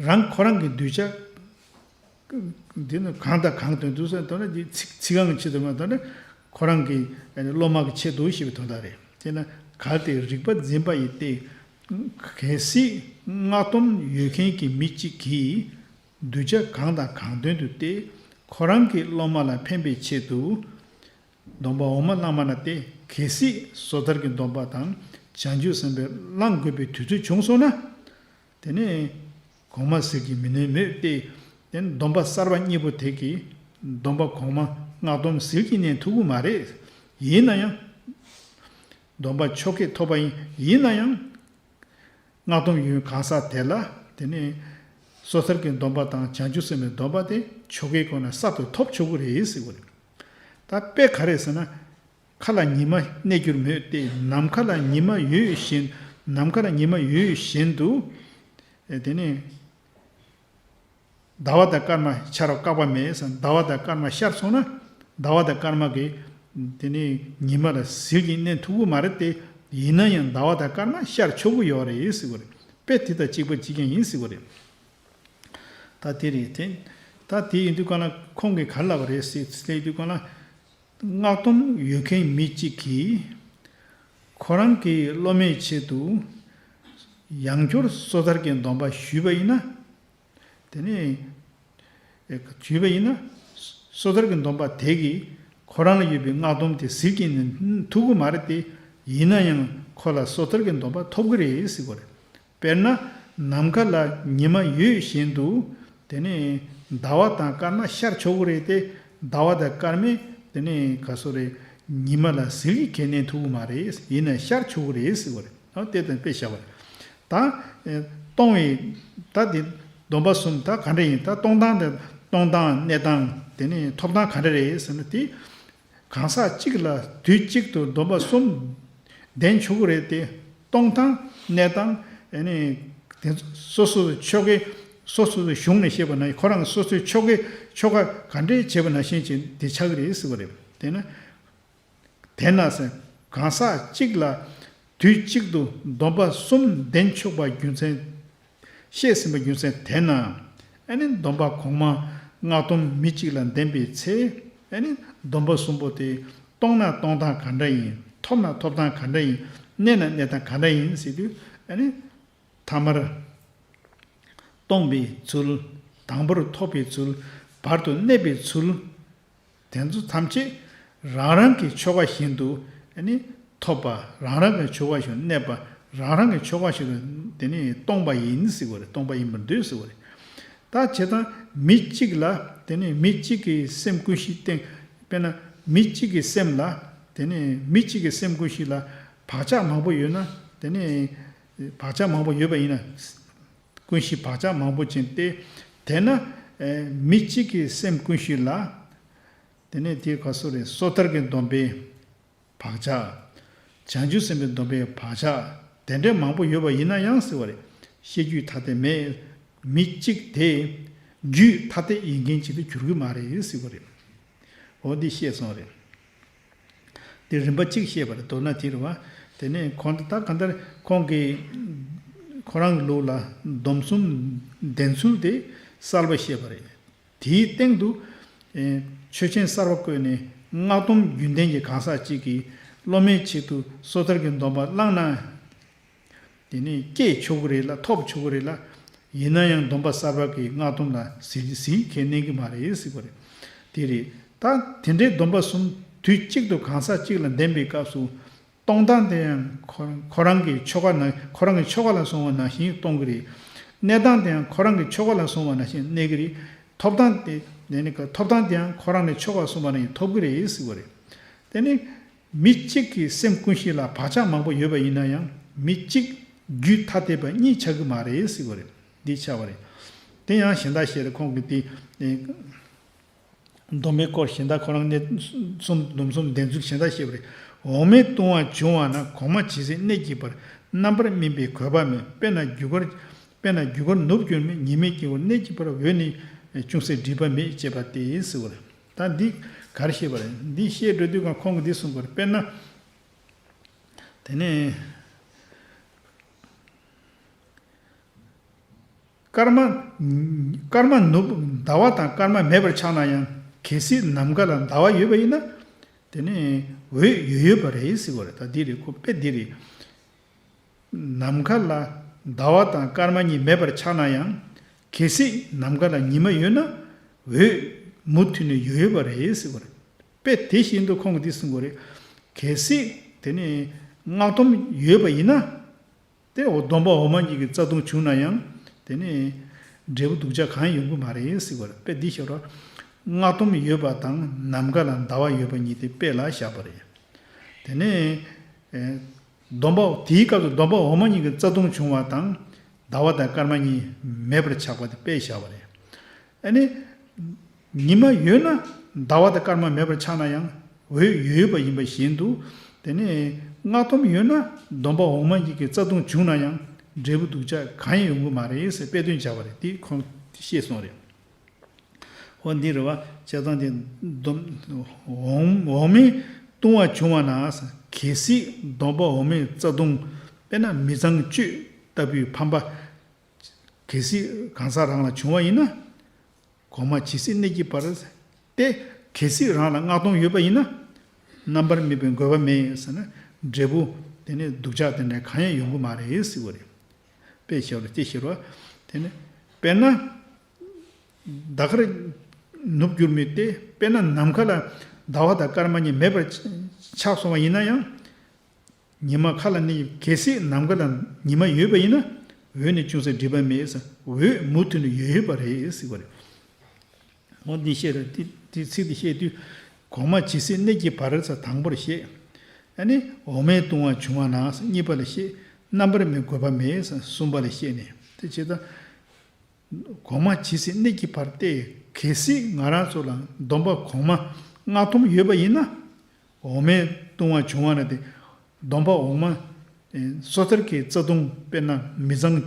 རང་ཁོ་རང་གི་གདུལ་བྱ། འདི་ནི་གང་དང་གང་དོན་དུ་ཟེར་དོན་ལ། འདི་ཚིག་ཚིག་རྐང་གི་ཆེད་དུ་མ་དོན་ལ། ཁོ་རང་གི་སློབ་མ་གི་ཆེད་དུ་ཞེས་པའི་དོན་དག་རེད། དེས་ན་གལ་ཏེ་རིག་པ་འཛིན་པ་ཡིས་ཏེ། གལ་སྲིད་སྔགས་སྡོམ་ཡོད་མཁན་གྱི་མི་གཅིག་གིས་གདུལ་བྱ་གང་དང་གང་དོན་དུ་སྟེ། ཁོ་རང་གི་སློབ་མ་ལ་ཕན་པའི་ཆེད་དུ། སྡོམ་པ་འོག་མ་བླངས་པ་ན་སྟེ། གལ་སྲིད་སོ་ཐར་གྱི་སྡོམ་པ་དང་བྱང་ཆུབ་སེམས་དཔའི་བླང་དགོས་པའི་དུས་ཚོད་བྱུང་སོང་ན། དེ་ནས་གོང་མ་ཟིལ་གྱིས་མི་ནོན་མོད་དེ། དེ་ནས་སྡོམ་པ་གསར་པ་གཉིས་པོ་དེ་གིས་སྡོམ་པ་གོང་མ་སྔགས་སྡོམ་ཟིལ་གྱིས་མནན་ཐུབ་ཀྱི་མ་རེད། ཡིན་ན་ཡང་། སྡོམ་པ་ཆོ་གས་ཐོབ་པ་ཡིན། ཡིན་ན་ཡང་། སྔགས་སྡོམ་ཡོད་གང་ཟག་དེ་ལ། དེ་ནས་སོ་ཐར་གྱི་སྡོམ་པ་དང་བྱང་ཆུབ་སེམས་དཔའི་སྡོམ་པ་དེ་ཆོ་གའི་སྒོ་ནས་གསར་དུ་ཐོབ་ཆོག་གི་རེད་ཟེར་བ་རེད། ད་དཔེ་ག་རེ་ཟེར་ན། མཁའ་ལ་ཉི་མ་གནས་གྱུར་མོད་དེ། ནམ་མཁའ་ལ་ཉི་མ་ཡོད་བཞིན། ནམ་མཁའ་ལ་ཉི་མ་ཡོད་བཞིན་དུ། ཨེ། དེ་ནས་ཟླ་བ་དང་སྐར་མ་ཤར་བ་བཀག་པ་མེད་ཟེར། ཟླ་བ་དང་སྐར་མ་ཤར་སོང་ན། ཟླ་བ་དང་སྐར་མ་གིས་དེ་ནས་ཉི་མ་ལ་ཟིལ་གྱིས་མནན་ཐུབ་ཀྱི་མ་རེད་དེ། ཡིན་ན་ཡང་ཟླ་བ་དང་སྐར་མ་ཤར་ཆོག་གི་ཡོད་རེད་ཟེར་བ་རེད། དཔེ་དེ་དང་གཅིག་པ་གཅིག་རྐྱང་ཡིན་ཟེར་བ་རེད། ད་དེ་རེད་དེ། ད་དེ་ཡིན་དུས་ག་ལ་ཁོང་གིས་ག་རེ་ལབ་པ་རེད་ཟེར་དུས་ག་ལ། སྔགས་སྡོམ་ཡོད་མཁན་མི་གཅིག་གིས་ཁོ་རང་གི་སློབ་མའི་ཆེད་དུ་ཡང་བསྐྱར་སོ་ཐར་གྱི་སྡོམ་པ་ཞུས་པ་ཡིན་ན། དེ་ནས་ཞུས་པ་ཡིན་ན། སོ་ཐར་གྱི་སྡོམ་པ་དེ་གིས་ཁོ་རང་ལ་ཡོད་པའི་སྔགས་སྡོམ་དེ་ཟིལ་གྱིས་མནན་ཐུབ་ཀྱི་མ་རེད་དེ། ཡིན་ན་ཡང་ཁོ་ལ་སོ་ཐར་གྱི་སྡོམ་པ་ཐོབ་ཀྱི་རེད་ཟེར་གྱི་རེད། དཔེར་ན་ནམ་མཁའ་ལ་ཉི་མ་ཡོད་བཞིན་དུ། དེ་ནས་ཟླ་བ་དང་སྐར་མ་ཤར་ཆོག་གི་རེད་དེ། ཟླ་བ་དང་སྐར་མས་དེ་ནས་ག་སོ་རེད། ཉི་མ་ལ་ཟིལ་གྱིས་ཁས་ལེན་ཐུབ་ཀྱི་མ་རེད། ཡིན་ནའི་ཤར་ཆོག་གི་རེད་ཟེར་བ་རེད། ཨ་དེ་དང་དཔེ་བཞག་པ་རེད། ད་ཨེ་སྟོང་བའི་ད་དེ་སྡོམ་པ་གསུམ་ད་ག་འདྲ་ཡིན། ད་སྟོང་སྟངས་དེ་སྟོང་སྟངས་གནས་སྟངས་དེ་ནས་ཐོབ་སྟངས་ག་འདྲ་རེད་ཟེར་ན། དེ་གང་ཟག་གཅིག་ལ་དུས་གཅིག་ཏུ་སྡོམ་པ་གསུམ་ལྡན་ཆོག་གི་རེད་དེ། སྟོང་སྟངས་གནས་སྟངས་ཨེ་ནི་དེ་སོ་སོའི་ཆོ་གའི་སོ་སོའི་གཞུང་ནས་བཤད་པ་ན། ཁོ་རང་སོ་སོའི་ཆོ་གའི་ཆོ་ག་ག་འདྲས་བྱས་པ་ནང་བཞིན་ཅིག་དེ་ཆགས་ཀྱི་རེད་ཟེར་བ་རེད། དེ་ན། དེས་ན་ཟེར། གང་ཟག་གཅིག་ལ་དུས་གཅིག་ཏུ་སྡོམ་པ་གསུམ་ལྡན་ཆོག་པ་རྒྱུ་མཚན། བཤད་ཟིན་པ་རྒྱུ་མཚན་དེས་ན། ཨ་ནི་སྡོམ་པ་གོང་མ་སྔགས་སྡོམ་མི་གཅིག་ལ་ལྡན་པའི་ཚེ། ཨ་ནི་སྡོམ་པ་གསུམ་པོ་དེ་སྟོང་ན་སྟོང་སྟངས་ག་འདྲ་ཡིན། ཐོབ་ན་ཐོབ་སྟངས་ག་འདྲ་ཡིན། གནས་ན་གནས་སྟངས་ག་འདྲ་ཡིན་ཟེར་དུས། ཨ་ནི། ཐ་མར་སྟོང་པའི་ཚུལ། དང་པོར་ཐོབ་པའི་ཚུལ། བར་དུ་གནས་པའི་ཚུལ། དེ་ཚོ་ཐམས་ཅད་རང་རང་གི་ཆོ་ག་བཞིན་དུ་ཨ་ནི་ཐོབ་པ། རང་རང་གི་ཆོ་ག་བཞིན་དུ་གནས་པ། རང་རང་གི་ཆོ་ག་བཞིན་དུ་དེ་ནི་སྟོང་པ་ཡིན་ཟེར་བ་རེད། སྟོང་པ་ཡིན་པར་འདོད་ཟེར་བ་རེད། ད་བྱས་ཙང་མི་གཅིག་ལ་དེ་ནི་མི་གཅིག་གི་སེམས་ཀུན་གཞིའི་སྟེང་། དཔེར་ན་མི་གཅིག་གི་སེམས་ལ། དེ་ནི་མི་གཅིག་གི་སེམས་ཀུན་གཞི་ལ་བག་ཆགས་མང་པོ་ཡོད་ན། དེ་ནི་བག་ཆགས་མང་པོ་ཡོད་པ་ཡིན་ན། ཀུན་གཞི་བག་ཆགས་མང་པོ་ཅན་ཏེ། དེས་ན་ཨེ་མི་གཅིག་གི་སེམས་ཀུན་གཞི་ལ། དེ་ནས་དེ་ག་སོ་རེད། སོ་ཐར་གྱི་སྡོམ་པའི་བག་ཆགས། བྱང་ཆུབ་སེམས་དཔའི་སྡོམ་པའི་བག་ཆགས། དེ་འདྲའི་མང་པོ་ཡོད་པ་ཡིན་ན་ཡང་ཟེར་བ་རེད། ཤེས་རྒྱུད་ཐ་དད་མེད། མི་གཅིག་དེ་རྒྱུད་ཐ་དད་ཡིན་མཁན་ཅིག་ཏུ་འགྱུར་གྱི་མ་རེད་ཟེར་བ་རེད། འོ་འདི་བཤད་སོང་རེད། དེ་རིམ་པ་གཅིག་བཤད་པ་རེད། མདོར་ན་དེ་རེད་བ། དེ་ནས་ཁོང་ད་གང་ལྟར་ཁོང་གིས་ཁོ་རང་གི་ལུགས་ལ་སྡོམ་གསུམ་ལྡན་ཚུལ་དེ་གསལ་པོ་བཤད་པ་རེད། དེའི་སྟེང་དུ་ཨེ་ཆོས་ཆེན་གསར་པ་བཀོད་ནས་སྔགས་སྡོམ་རྒྱུན་ལྡན་གྱི་གང་ཟག་ཅིག་གིས་སློབ་མའི་ཆེད་དུ་སོ་ཐར་གྱི་སྡོམ་པ་བླངས་ན། དེ་ནས་སྐྱེས་ཆོག་གི་རེད་ལ། ཐོབ་ཆོག་གི་རེད་ལ། ཡིན་ན་ཡང་སྡོམ་པ་གསར་པ་གི་སྔགས་སྡོམ་ལ་ཟིལ་ཟིལ་ཁས་ལེན་གྱི་མ་རེད་ཟེར་བ་རེད། དེ་རེད། ད་དེ་འདྲའི་སྡོམ་པ་གསུམ་དུས་གཅིག་ཏུ་གང་ཟག་གཅིག་ལ་ལྡན་པའི་སྐབས་སུ། སྟོང་སྟངས་དེ་ཡང་ཁོ་ཁོ་རང་གི་ཆོ་ག་ན། ཁོ་རང་གི་ཆོ་ག་ལ་སོང་བ་ནང་བཞིན་སྟོང་གི་རེད། གནས་སྟངས་དེ་ཡང་ཁོ་རང་གི་ཆོ་ག་ལ་སོང་བ་ནང་བཞིན་གནས་ཀྱི་རེད། ཐོབ་སྟངས་དེ་དེ་ནི་ཐོབ་སྟངས་དེ་ཡང་ཁོ་རང་ནས་ཆོ་ག་སོང་བ་ནང་བཞིན་ཐོབ་ཀྱི་རེད་ཟེར་བ་རེད། དེ་ནི། མི་གཅིག་གི་སེམས་ཀུན་གཞི་ལ་བག་ཆགས་མང་པོ་ཡོད་པ་ཡིན་ན་ཡང་། མི་གཅིག་རྒྱུད་ཐ་དད་པ་གཉིས་ཆགས་ཀྱི་མ་རེད་ཟེར་བ་རེད། འདི་ཆགས་པ་རེད། དེ་ཡང་གཞན་དག་བཤད་རེད། ཁོང་གིས་དེ་ཨེ་སྡོམ་པའི་སྐོར་གཞན་དག་ཁོ་རང་གནས་གསུམ། སྡོམ་གསུམ་ལྡན་ཚུལ་གཞན་དག་བཤད་པ་རེད། འོག་མིན་ལྟུང་བ་བྱུང་བ་ན། གོང་མ་ཇི་སྲིད་གནས་ཀྱི་བར། རྣམ་པར་སྨིན་པའི་དགོས་པ་མེད། དཔེར་ན་རྒྱུ་སྐར། དཔེར་ན་རྒྱུ་སྐར་ནུབ་གྱུར་མེད། ཉི་མའི་དཀྱིལ་འཁོར་གནས་ཀྱི་བར། འོད་ནི་ཅུང་ཟད་འདྲིས་པ་མེད། ཅེས་པ་སྟེ་ཟེར་བ་རེད། ད་འདི་ག་རེ་བཤད་པ་རེད། འདི་བཤད་འགྲོ་དུས་ཀྱང་ཁོང་གིས་འདི་གསུངས་པ་རེད། དཔེར་ན། དེ་ནས་སྐར་མ། སྐར་མ་ནུབ། ཟླ་བ་དང་སྐར་མ་མེད་པར་ཆགས་ན་ཡང་། གལ་སྲིད་ནམ་མཁའ་ལ་ཟླ་བ་ཡོད་པ་ཡིན་ན། དེ་ནས་འོད་ཡོད་ཡོད་པ་རེད་ཟེར་བ་རེད། ད་འདི་རེད། ཁོ་དཔེ་འདི་རེད། ནམ་མཁའ་ལ་ཟླ་བ་དང་སྐར་མ་གཉིས་མེད་པར་ཆགས་ན་ཡང་། གལ་སྲིད་ནམ་མཁའ་ལ་ཉི་མ་ཡོད་ན། འོད་མུ་མཐུད་ནས་ཡོད་ཡོད་པ་རེད་ཟེར་བ་རེད། དཔེ་དེ་བཞིན་དུ་ཁོང་གིས་འདི་གསུངས་པ་རེད། གལ་སྲིད་དེ་ནི་སྔགས་སྡོམ་ཡོད་པ་ཡིན་ན། དེ་འོ་སྡོམ་པ་འོག་མ་གཉིས་ཀྱི་རྩ་ལྟུང་བྱུང་ན་ཡང་། དེ་ནི་འབྲས་བུ་སྡུག་ཅག་གང་ཡང་ཡོང་གི་མ་རེད་ཟེར་བ་རེད། དཔེ་འདི་ཤོད་རོགས། སྔགས་སྡོམ་ཡོད་པ་དང་ནམ་མཁའ་ལ་ཟླ་བ་ཡོད་པ་གཉིས་དེ་དཔེ་ལ་བཞག་པ་རེད། དེ་ནས་ཨེ་སྡོམ་པ། དེའི་སྐབས་སུ་སྡོམ་པ་འོག་མ་གཉིས་ཀྱི་རྩ་ལྟུང་བྱུང་བ་དང་། ཟླ་བ་དང་སྐར་མ་གཉིས་མེད་པར་ཆགས་པ་དེ་དཔེ་བཞག་པ་རེད། ཨ་ནི། ཉི་མ་ཡོད་ན་ཟླ་བ་དང་སྐར་མ་མེད་པར་ཆགས་ན་ཡང་། འོད་ཡོད་ཡོད་པ་ཡིན་པ་བཞིན་དུ། དེ་ནས་སྔགས་སྡོམ་ཡོད་ན་སྡོམ་པ་འོག་མ་གཉིས་ཀྱི་རྩ་ལྟུང་བྱུང་ན་ཡང་། འབྲས་བུ་སྡུག་ཅག་གང་ཡང་ཡོང་གི་མ་རེད་ཟེར་དཔེ་དོན་བྱ་བ་རེད། དེ་ཁོང་བཤད་སོང་རེད། འོ་འདི་རེད་བ། བྱས་ཙང་དེ་སྡོམ། འོག་འོག་མིན་ལྟུང་བ་བྱུང་བ་ན། གལ་སྲིད་སྡོམ་པ་འོག་མའི་རྩ་ལྟུང་། དཔེར་ན་མི་ཚངས་སྤྱོད་ལྟ་བུའི་ཕམ་པ། གལ་སྲིད་གང་ཟག་རང་ལ་བྱུང་བ་ཡིན་ན། གོང་མ་ཇི་སྲིད་གནས་ཀྱི་བར། དེ་གལ་སྲིད་རང་ལ་སྔགས་སྡོམ་ཡོད་པ་ཡིན་ན། རྣམ་པར་སྨིན་པའི་དགོས་པ་མེད་ཟེར་ན། འབྲས་བུ་དེ་ནི་སྡུག་ཅག་དེ་འདྲ་གང་ཡང་ཡོང་གི་མ་རེད་ཟེར་བ་རེད། དཔེ་བཤད་རོགས། དེ་བཤད་རོགས། དེ་ནི་དཔེར་ན། ཟླ་སྐར་ནུབ་གྱུར་མེད་དེ། དཔེར་ན་ནམ་མཁའ་ལ་ཟླ་བ་དང་སྐར་མ་གཉིས་མེད་པར་ཆགས་སོང་བ་ཡིན་ན་ཡང་། ཉི་མ་མཁའ་ལ་གནས། གལ་སྲིད་ནམ་མཁའ་ལ་ཉི་མ་ཡོད་པ་ཡིན་ན། འོད་ནི་ཅུང་ཟད་འགྲིབ་པ་མེད་ཟེར། འོད་མུ་མཐུད་ནས་ཡོད་ཡོད་པ་རེད་ཟེར་བ་རེད། འོ་འདི་བཤད་རེད། འདི་འདི་ཚིག་འདི་བཤད་དུས་གོང་མ་ཇི་སྲིད་གནས་ཀྱི་བར་ཟེར་དང་པོར་བཤད། ཨ་ནི་འོག་མའི་ལྟུང་བ་བྱུང་བ་ན་ཟེར་གཉིས་པ་ལ་བཤད། རྣམ་པར་མི་འགོད་པ་མེད་ཟེར་གསུམ་པ་ལ་བཤད་ནས་དེ་བྱེད་ད། གོང་མ་ཇི་སྲིད་གནས་ཀྱི་བར་ཏེ། གལ་སྲིད་ང་རང་ཚོ་ལ་སྡོམ་པ་གོང་མ་སྔགས་སྡོམ་ཡོད་པ་ཡིན་ན། འོག་མའི་ལྟུང་བ་བྱུང་བ་ན་དེ། སྡོམ་པ་འོག་མ། ཨེ་སོ་ཐར་གྱི་རྩ་ལྟུང་དཔེར་ན་མི་ཚངས་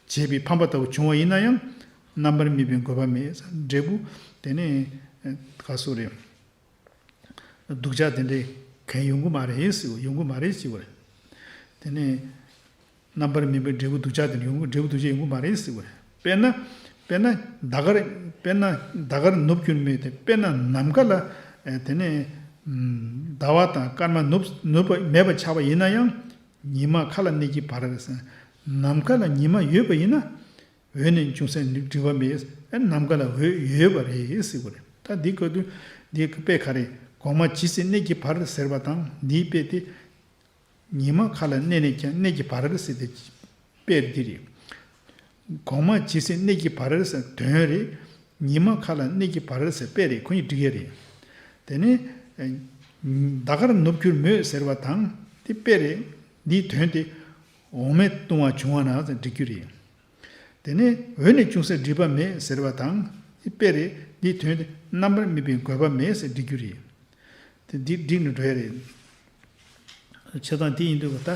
སྤྱོད་བྱས་པའི་ཕམ་པ་ལྟ་བུ་བྱུང་བ་ཡིན་ན་ཡང་། རྣམ་པར་སྨིན་པའི་འགོད་པ་མེད། འབྲས་བུ་དེ་ནི་ཨེ་ག་སུ་རེད། སྡུག་ཅག་དེ་འདྲའི་གང་ཡོང་གི་མ་རེད་ཟེར་བ། ཡོང་གི་མ་རེད་ཟེར་བ་རེད། དེ་ནས་རྣམ་པར་སྨིན་པའི་འབྲས་བུ་སྡུག་ཅག་དེ་ཡོང་གི། འབྲས་བུ་སྡུག་ཅག་ཡོང་གི་མ་རེད་ཟེར་བ་རེད། དཔེར་ན། དཔེར་ན་ཟླ་སྐར། དཔེར་ན་ཟླ་སྐར་ནུབ་གྱུར་མེད་དེ། དཔེར་ན་ནམ་མཁའ་ལ་ཨེ་དེ་ནས་ཟླ་བ་དང་སྐར་མ་ནུབ་ནུབ་པ་མེད་པ་ཆགས་པ་ཡིན་ན་ཡང་། ཉི་མ་མཁའ་ལ་གནས་ཀྱི་བར་ཟེར། ནམ་མཁའ་ལ་ཉི་མ་ཡོད་པ་ཡིན་ན། འོད་ནི་ཅུང་ཟད་འགྲིབ་པ་མེད། ཨ་ནམ་མཁའ་ལ་འོད་ཡོད་པ་རེད་ཟེར་བ་རེད། ད་འདི་གོ་དུས་འདི་དཔེ་ག་རེ། གོང་མ་ཇི་སྲིད་གནས་ཀྱི་བར་ཟེར་བ་དང་འདིའི་དཔེ་དེ། ཉི་མ་མཁའ་ལ་གནས་ནས་ཀྱང་གནས་ཀྱི་བར་ཟེར་ཏེ་དཔེ་འདི་རེད། གོང་མ་ཇི་སྲིད་གནས་ཀྱི་བར་ཟེར་དོན་རེད། ཉི་མ་མཁའ་ལ་གནས་ཀྱི་བར་ཟེར་དཔེ་རེད། ཁོ་གཉིས་འགྲིག་ཡ་རེད། དེ་ནས་ཟླ་སྐར་ནུབ་གྱུར་མོད་ཟེར་བ་དང་དེ་དཔེ་རེད། འདིའི་དོན་དེ་འོག་མའི་ལྟུང་བ་བྱུང་བ་ན་ཟེར་འགྲིག་རྒྱུ་རེད། དེ་ནས་འོད་ནི་ཅུང་ཟད་འགྲིབ་པ་མེད་ཟེར་བ་དང་དེ་དཔེ་རེད། འདིའི་དོན་དེ་རྣམ་པར་སྨིན་པའི་འགོད་པ་མེད་ཟེར་འགྲིག་རྒྱུ་རེད། དེ་འདི་འགྲིག་ནས་འགྲོ་ཡ་རེད། བྱས་ཙང་དེ་ཡིན་དུས་ད་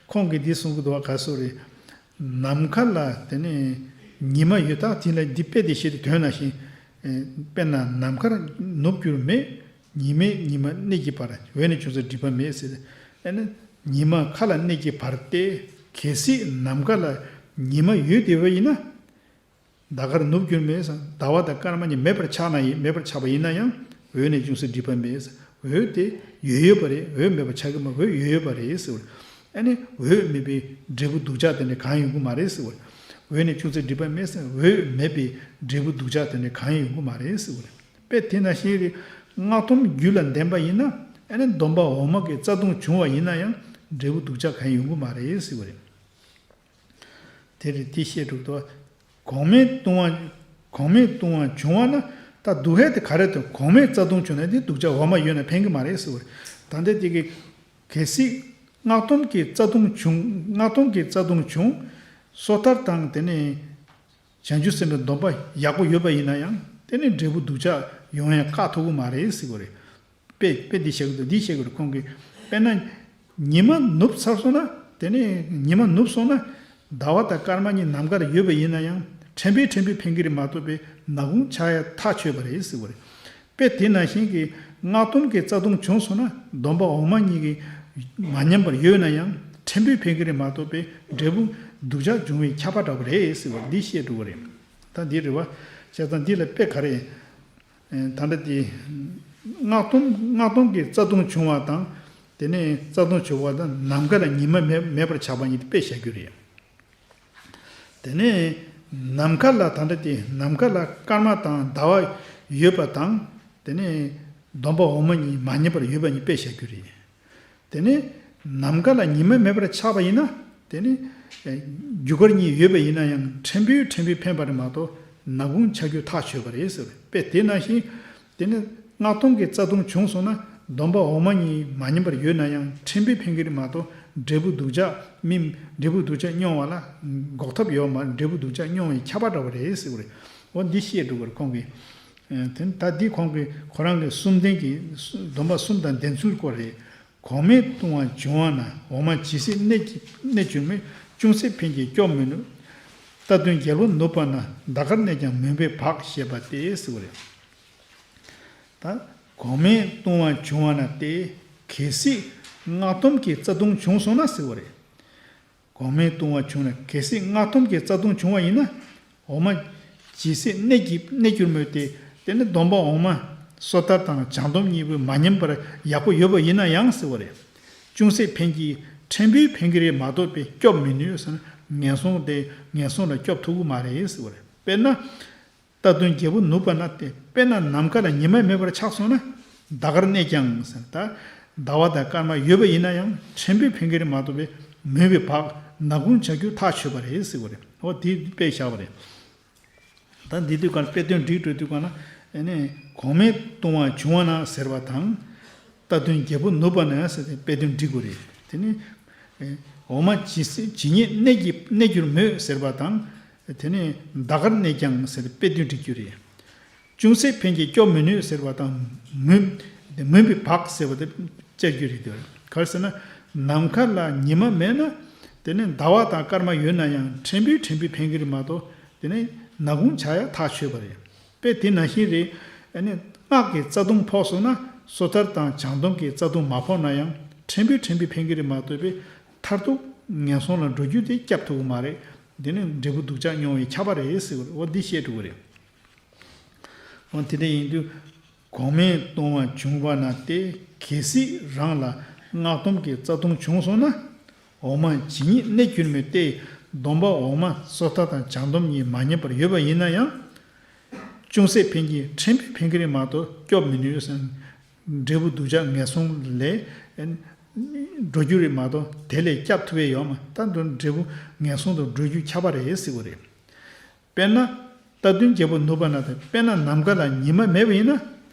ཁོང་གིས་འདི་གསུང་གི་འདུག་བ། ག་སོ་རེད། ནམ་མཁའ་ལ་དེ་ནས་ཉི་མ་ཡོད། ད་དེ་ལ་འདི་དཔེ་དེ་བཤད་དུས་དོན་ནང་བཞིན། ཨེ་དཔེར་ན་ནམ་མཁར་ནུབ་གྱུར་མེད། ཉི་མས་ཉི་མ་གནས་ཀྱི་བར། འོད་ནི་ཅུང་ཟད་འགྲིབ་པ་མེད་ཟེར། ཨ་ནི་ཉི་མ་མཁའ་ལ་གནས་ཀྱི་བར་ཏེ། གལ་སྲིད་ནམ་མཁའ་ལ་ཉི་མ་ཡོད་བསྡད་པ་ཡིན་ན། ཟླ་སྐར་ནུབ་གྱུར་མེད་ཟེར། ཟླ་བ་དང་སྐར་མ་གཉིས་མེད་པར་ཆགས་ན་ཡིན། མེད་པར་ཆགས་པ་ཡིན་ན་ཡང་འོད་ནི་ཅུང་ཟད་འགྲིབ་པ་མེད་ཟེར། འོད་དེ་ཡོད་ཡོད་པ་རེད། འོད་མེད་པར་ཆགས་ཀྱི་མ། འོད་ཡོད་ཡོད་པ་རེད་ཟེར་བ་རེད། ཨ་ནི་འོད་མེད་པའི་འབྲས་བུ་སྡུག་ཅག་དེ་འདྲ་གང་ཡོང་གི་མ་རེད་ཟེར་བ་རེད། འོད་ནི་ཅུང་ཟད་འགྲིབ་པ་མེད་ཟེར། འོད་མེད་པའི་འབྲས་བུ་སྡུག་ཅག་དེ་འདྲ་གང་ཡོང་གི་མ་རེད་ཟེར་བ་རེད། དཔེ་དེ་ནང་བཞིན་རེད། སྔགས་སྡོམ་རྒྱུད་ལ་ལྡན་པ་ཡིན་ན། ཨ་ནི་སྡོམ་པ་འོག་མ་གི་རྩ་ལྟུང་བྱུང་བ་ཡིན་ན་ཡང་འབྲས་བུ་སྡུག་ཅག་གང་ཡོང་གི་མ་རེད་ཟེར་བ་རེད། དེ་རེད། དེ་བཤད་འགྲོ་འདུག་གོང་མའི་ལྟུང་བ། གོང་མའི་ལྟུང་བ་བྱུང་བ་ན། ད་སྡུག་བསྔལ་དེ་ག་རེ་དང་། གོང་མའི་རྩ་ལྟུང་བྱུང་ན་དེ་སྡུག་ཅག་འོག་མ་ཡོད་ན་ཕན་གྱི་མ་རེད་ཟེར་བ་རེད། ད་ལྟ་དེ་གི་གལ་སྲིད་སྔགས་སྡོམ་གྱི་རྩ་ལྟུང་བྱུང་། སྔགས་སྡོམ་གྱི་རྩ་ལྟུང་བྱུང་། སོ་ཐར་དང་དེ་ནས་བྱང་ཆུབ་སེམས་དཔའི་སྡོམ་པ་ཡག་པོ་ཡོད་པ་ཡིན་ན་ཡང་དེ་ནི་འབྲས་བུ་སྡུག་ཅག་ཡོང་ཡ་བཀག་ཐུབ་ཀྱི་མ་རེད་ཟེར་བ་རེད། དཔེ་དཔེ་འདི་བཤད་ཀྱི་འདུག་འདི་བཤད་ཀྱི་འདུག་ཁོང་གིས། དཔེར་ན་ཉི་མ་ནུབ་ཚར་སོང་ན། དེ་ནས་ཉི་མ་ནུབ་སོང་ན། ཟླ་བ་དང་སྐར་མ་གཉིས་ནམ་མཁར་ཡོད་པ་ཡིན་ན་ཡང་ཕྲན་བུ་ཕྲན་བུ་ཕན་གྱི་རེད་མ་གཏོགས་པའི་ནག་ཁུང་ཆགས་ཡ་ཐག་ཆོད་པ་རེད་ཟེར་བ་རེད། དཔེ་དེ་ནང་བཞིན་གྱི་སྔགས་སྡོམ་གྱི་རྩ་ལྟུང་བྱུང་སོང་ན་སྡོམ་པ་འོག་མ་གཉིས་ཀྱིས་མ་ཉམས་པར་ཡོད་ན་ཡང་ཕྲན་བུ་ཕན་གྱི་རེད་མ་གཏོགས་པའི་འབྲས་བུ་སྡུག་ཅག་འབྱུང་བའི་ཁྱབ་པ་འདྲ་པོ་རེད་ཟེར་བ་འདི་བཤད་འགྲོ་བ་རེད། ད་འདི་རེད་བ། བྱས་ཙང་འདི་ལ་དཔེ་ག་རེ། ད་ལྟ་དེ་སྔགས་སྡོམ་སྔགས་སྡོམ་གྱི་རྩ་ལྟུང་བྱུང་བ་དང་། དེ་ནས་རྩ་ལྟུང་བྱུང་བ་དང་ནམ་མཁའ་ལ་ཉི་མ་མེད་མེད་པར་ཆགས་པ་གཉིས་དཔེ་བཞག་རྒྱུ་རེད། དེ་ནས་ནམ་མཁའ་ལ། ད་ལྟ་དེ་ནམ་མཁའ་ལ་སྐར་མ་དང་ཟླ་བ་ཡོད་པ་དང་། དེ་ནས་སྡོམ་པ་འོག་མ་གཉིས་མ་ཉམས་པར་ཡོད་པ་གཉིས་དཔེ་བཞག་རྒྱུ་རེད། དེ་ནས་ནམ་མཁའ་ལ་ཉི་མ་མེད་པར་ཆགས་པ་ཡིན་ན། དེ་ནི་ཨེ་རྒྱུ་སྐར་གཉིས་ཡོད་པ་ཡིན་ན་ཡང་ཕྲན་བུ་ཕྲན་བུ་ཕན་པ་རེད་མ་གཏོགས་ནག་ཁུང་ཆགས་རྒྱུ་ཐག་ཆོད་པ་རེད་ཟེར་བ་རེད། དཔེ་དེ་ནང་བཞིན། དེ་ནི་སྔགས་སྡོམ་གྱི་རྩ་ལྟུང་བྱུང་སོང་ན་སྡོམ་པ་འོག་མ་གཉིས་མ་ཉམས་པར་ཡོད་ན་ཡང་ཕྲན་བུ་ཕན་གྱི་རེད་མ་གཏོགས་འབྲས་བུ་སྡུག་ཅག་མི། འབྲས་བུ་སྡུག་ཅག་མྱོང་བ་ལ་འགོག་ཐབས་ཡོད་མ་རེད། འབྲས་བུ་སྡུག་ཅག་མྱོང་བའི་ཁྱབ་པ་འདྲ་བ་རེད་ཟེར་བ་རེད། འོ་འདི་བཤད་འགྲོ་བར་ཁོང་གིས། ཨེ་དེ་ད་འདི་ཁོང་གིས་ཁོ་རང་གི་གསུམ་ལྡན་གྱི་སྡོམ་པ་གསུམ་དང་ལྡན་ཚུལ་སྐོར་རེད། གོང་མའི་ལྟུང་བ་བྱུང་བ་ན། འོག་མ་ཇི་སྲིད་གནས་ཀྱི་གནས་གྱུར་མོད། ཅུང་ཟད་ཕན་གྱི་སྐྱོབ་མི་ནུས། རྟ་བདུན་རྒྱལ་པོ་ནུབ་པ་ན། ཟླ་སྐར་གནས་ཀྱང་མུན་པས་བག་ཞེས་པ་སྟེ་ཟེར་བ་རེད། ད་གོང་མའི་ལྟུང་བ་བྱུང་བ་ན་སྟེ། གལ་སྲིད་སྔགས་སྡོམ་གྱི་རྩ་ལྟུང་བྱུང་སོང་ན་ཟེར་བ་རེད། གོང་མའི་ལྟུང་བ་བྱུང་ན། གལ་སྲིད་སྔགས་སྡོམ་གྱི་རྩ་ལྟུང་བྱུང་བ་ཡིན་ན། འོག་མ་ཇི་སྲིད་གནས་ཀྱི་གནས་གྱུར་མོད་དེ། དེ་ནི་སྡོམ་པ་འོག་མ་སོ་ཐར་དང་བྱང་སྡོམ་གཉིས་པོས་མ་ཉམས་པར་ཡག་པོ་ཡོད་པ་ཡིན་ན་ཡང་ཟེར་བ་རེད། ཅུང་ཟད་ཕན་གྱི། ཕྲན་བུ་ཕན་གྱི་རེད་མ་གཏོགས་པའི་སྐྱོབ་མི་ནུས་ཟེར་ན། ངན་སོང་དེ་ངན་སོང་ལ་སྐྱོབ་ཐུབ་ཀྱི་མ་རེད་ཟེར་བ་རེད། དཔེར་ན། རྟ་བདུན་རྒྱལ་པོ་ནུབ་པ་ན་སྟེ། དཔེར་ན་ནམ་མཁའ་ལ་ཉི་མ་མེད་པར་ཆགས་སོང་ན། ཟླ་སྐར་གནས་ཀྱང་ཟེར། ད་ཟླ་བ་དང་སྐར་མ་ཡོད་པ་ཡིན་ན་ཡང་ཕྲན་བུ་ཕན་གྱི་རེད་མ་གཏོགས་པའི་མུན་པས་བག་ནག་ཁུང་བྱ་རྒྱུ་ཐག་ཆོད་པ་རེད་ཟེར་བ་རེད། འོ་དེ་དཔེ་བཞག་པ་རེད། ད་འདི་དུས་གང་དཔེ་དོན་འགྲིག་འགྲོ་དུས་གང་ན་ཨེ་ནས་གོང་མའི་ལྟུང་བ་བྱུང་བ་ན་ཟེར་བ་དང་། རྟ་བདུན་རྒྱལ་པོ་ནུབ་པ་ན་ཟེར་ཏེ་དཔེ་དོན་འགྲིག་དགོས་རེད། དེ་ནས་ཨེ་འོ་མ་ཇི་སྲིད་ཇི་སྙེད་གནས་ཀྱི་གནས་གྱུར་མོད་ཟེར་བ་དང་། དེ་ནས་ཟླ་སྐར་གནས་ཀྱང་ཟེར་ཏེ་དཔེ་དོན་འགྲིག་རྒྱུ་རེད། ཅུང་ཟད་ཕན་གྱིས་སྐྱོབ་མི་ནུས་ཟེར་བ་དང་མུན། མུན་པའི་བག་ཟེར་བ་དེ་བཅད་རྒྱུ་རེད་དེ། ག་རེ་ཟེར་ན། ནམ་མཁའ་ལ་ཉི་མ་མེད་ན། དེ་ནི་ཟླ་བ་དང་སྐར་མ་ཡོད་ན་ཡང་ཕྲན་བུ་ཕྲན་བུ་ཕན་གྱི་རེད་མ་གཏོགས། དེ་ནི་ནག་ཁུང་བྱ་ཡ་ཐག་ཆོད་པ་རེད། དཔེ་དེ་ནང་བཞིན་རེད། ཨ་ནི་སྔགས་ཀྱི་རྩ་ལྟུང་ཕོག་སོང་ན་སོ་ཐར་དང་བྱང་སྡོམ་གྱི་རྩ་ལྟུང་མ་ཕོག་ན་ཡང་ཕྲན་བུ་ཕྲན་བུ་ཕན་གྱི་རེད་མ་གཏོགས་པའི་མཐར་ཐུག་ངན་སོང་ལ་འགྲོ་རྒྱུ་དེ་སྐྱབས་ཐུབ་ཀྱི་མ་རེད། དེ་ནི་འབྲས་བུ་སྡུག་ཅག་མྱོང་བའི་ཁྱབ་པ་རེད་ཟེར་བ་རེད། འོ་འདི་བཤད་འགྲོ་གི་རེད། འོ་དེ་འདྲ་ཡིན་དུས། གོང་མའི་ལྟུང་བ་བྱུང་བ་ན་སྟེ་གལ་སྲིད་རང་ལ་སྔགས་སྡོམ་གྱི་རྩ་ལྟུང་བྱུང་སོང་ན། འོ་མ་ཇི་སྙེད་གནས་གྱུར་མོད་དེ། སྡོམ་པ་འོ་མ་སོ་ཐར་དང་བྱང་སྡོམ་གཉིས་མ་ཉམས་པར་ཡོད་པ་ཡིན་ན་ཡང་། ཅུང་ཟད་ཕན་གྱིས་ཕྲན་བུ་ཕན་གྱི་རེད་མ་གཏོགས་སྐྱོབ་མི་ནུས་ཟེར། འབྲས་བུ་སྡུག་ཅག་ངན་སོང་ལས་འགྲོ་རྒྱུ་རེད་མ་གཏོགས་དེ་ལས་སྐྱབས་ཐུབ་པའི་ཡོད་མ། ད་འདི་འབྲས་བུ་ངན་སོང་དུ་འགྲོ་རྒྱུ་ཁྱབ་པ་རེད་ཟེར་བ་རེད། དཔེར་ན། རྟ་བདུན་རྒྱལ་པོ་ནུབ་པ་ན་དང་དཔེར་ན་ནམ་མཁའ་ལ་ཉི་མ་མེད་པ་ཡིན་ན།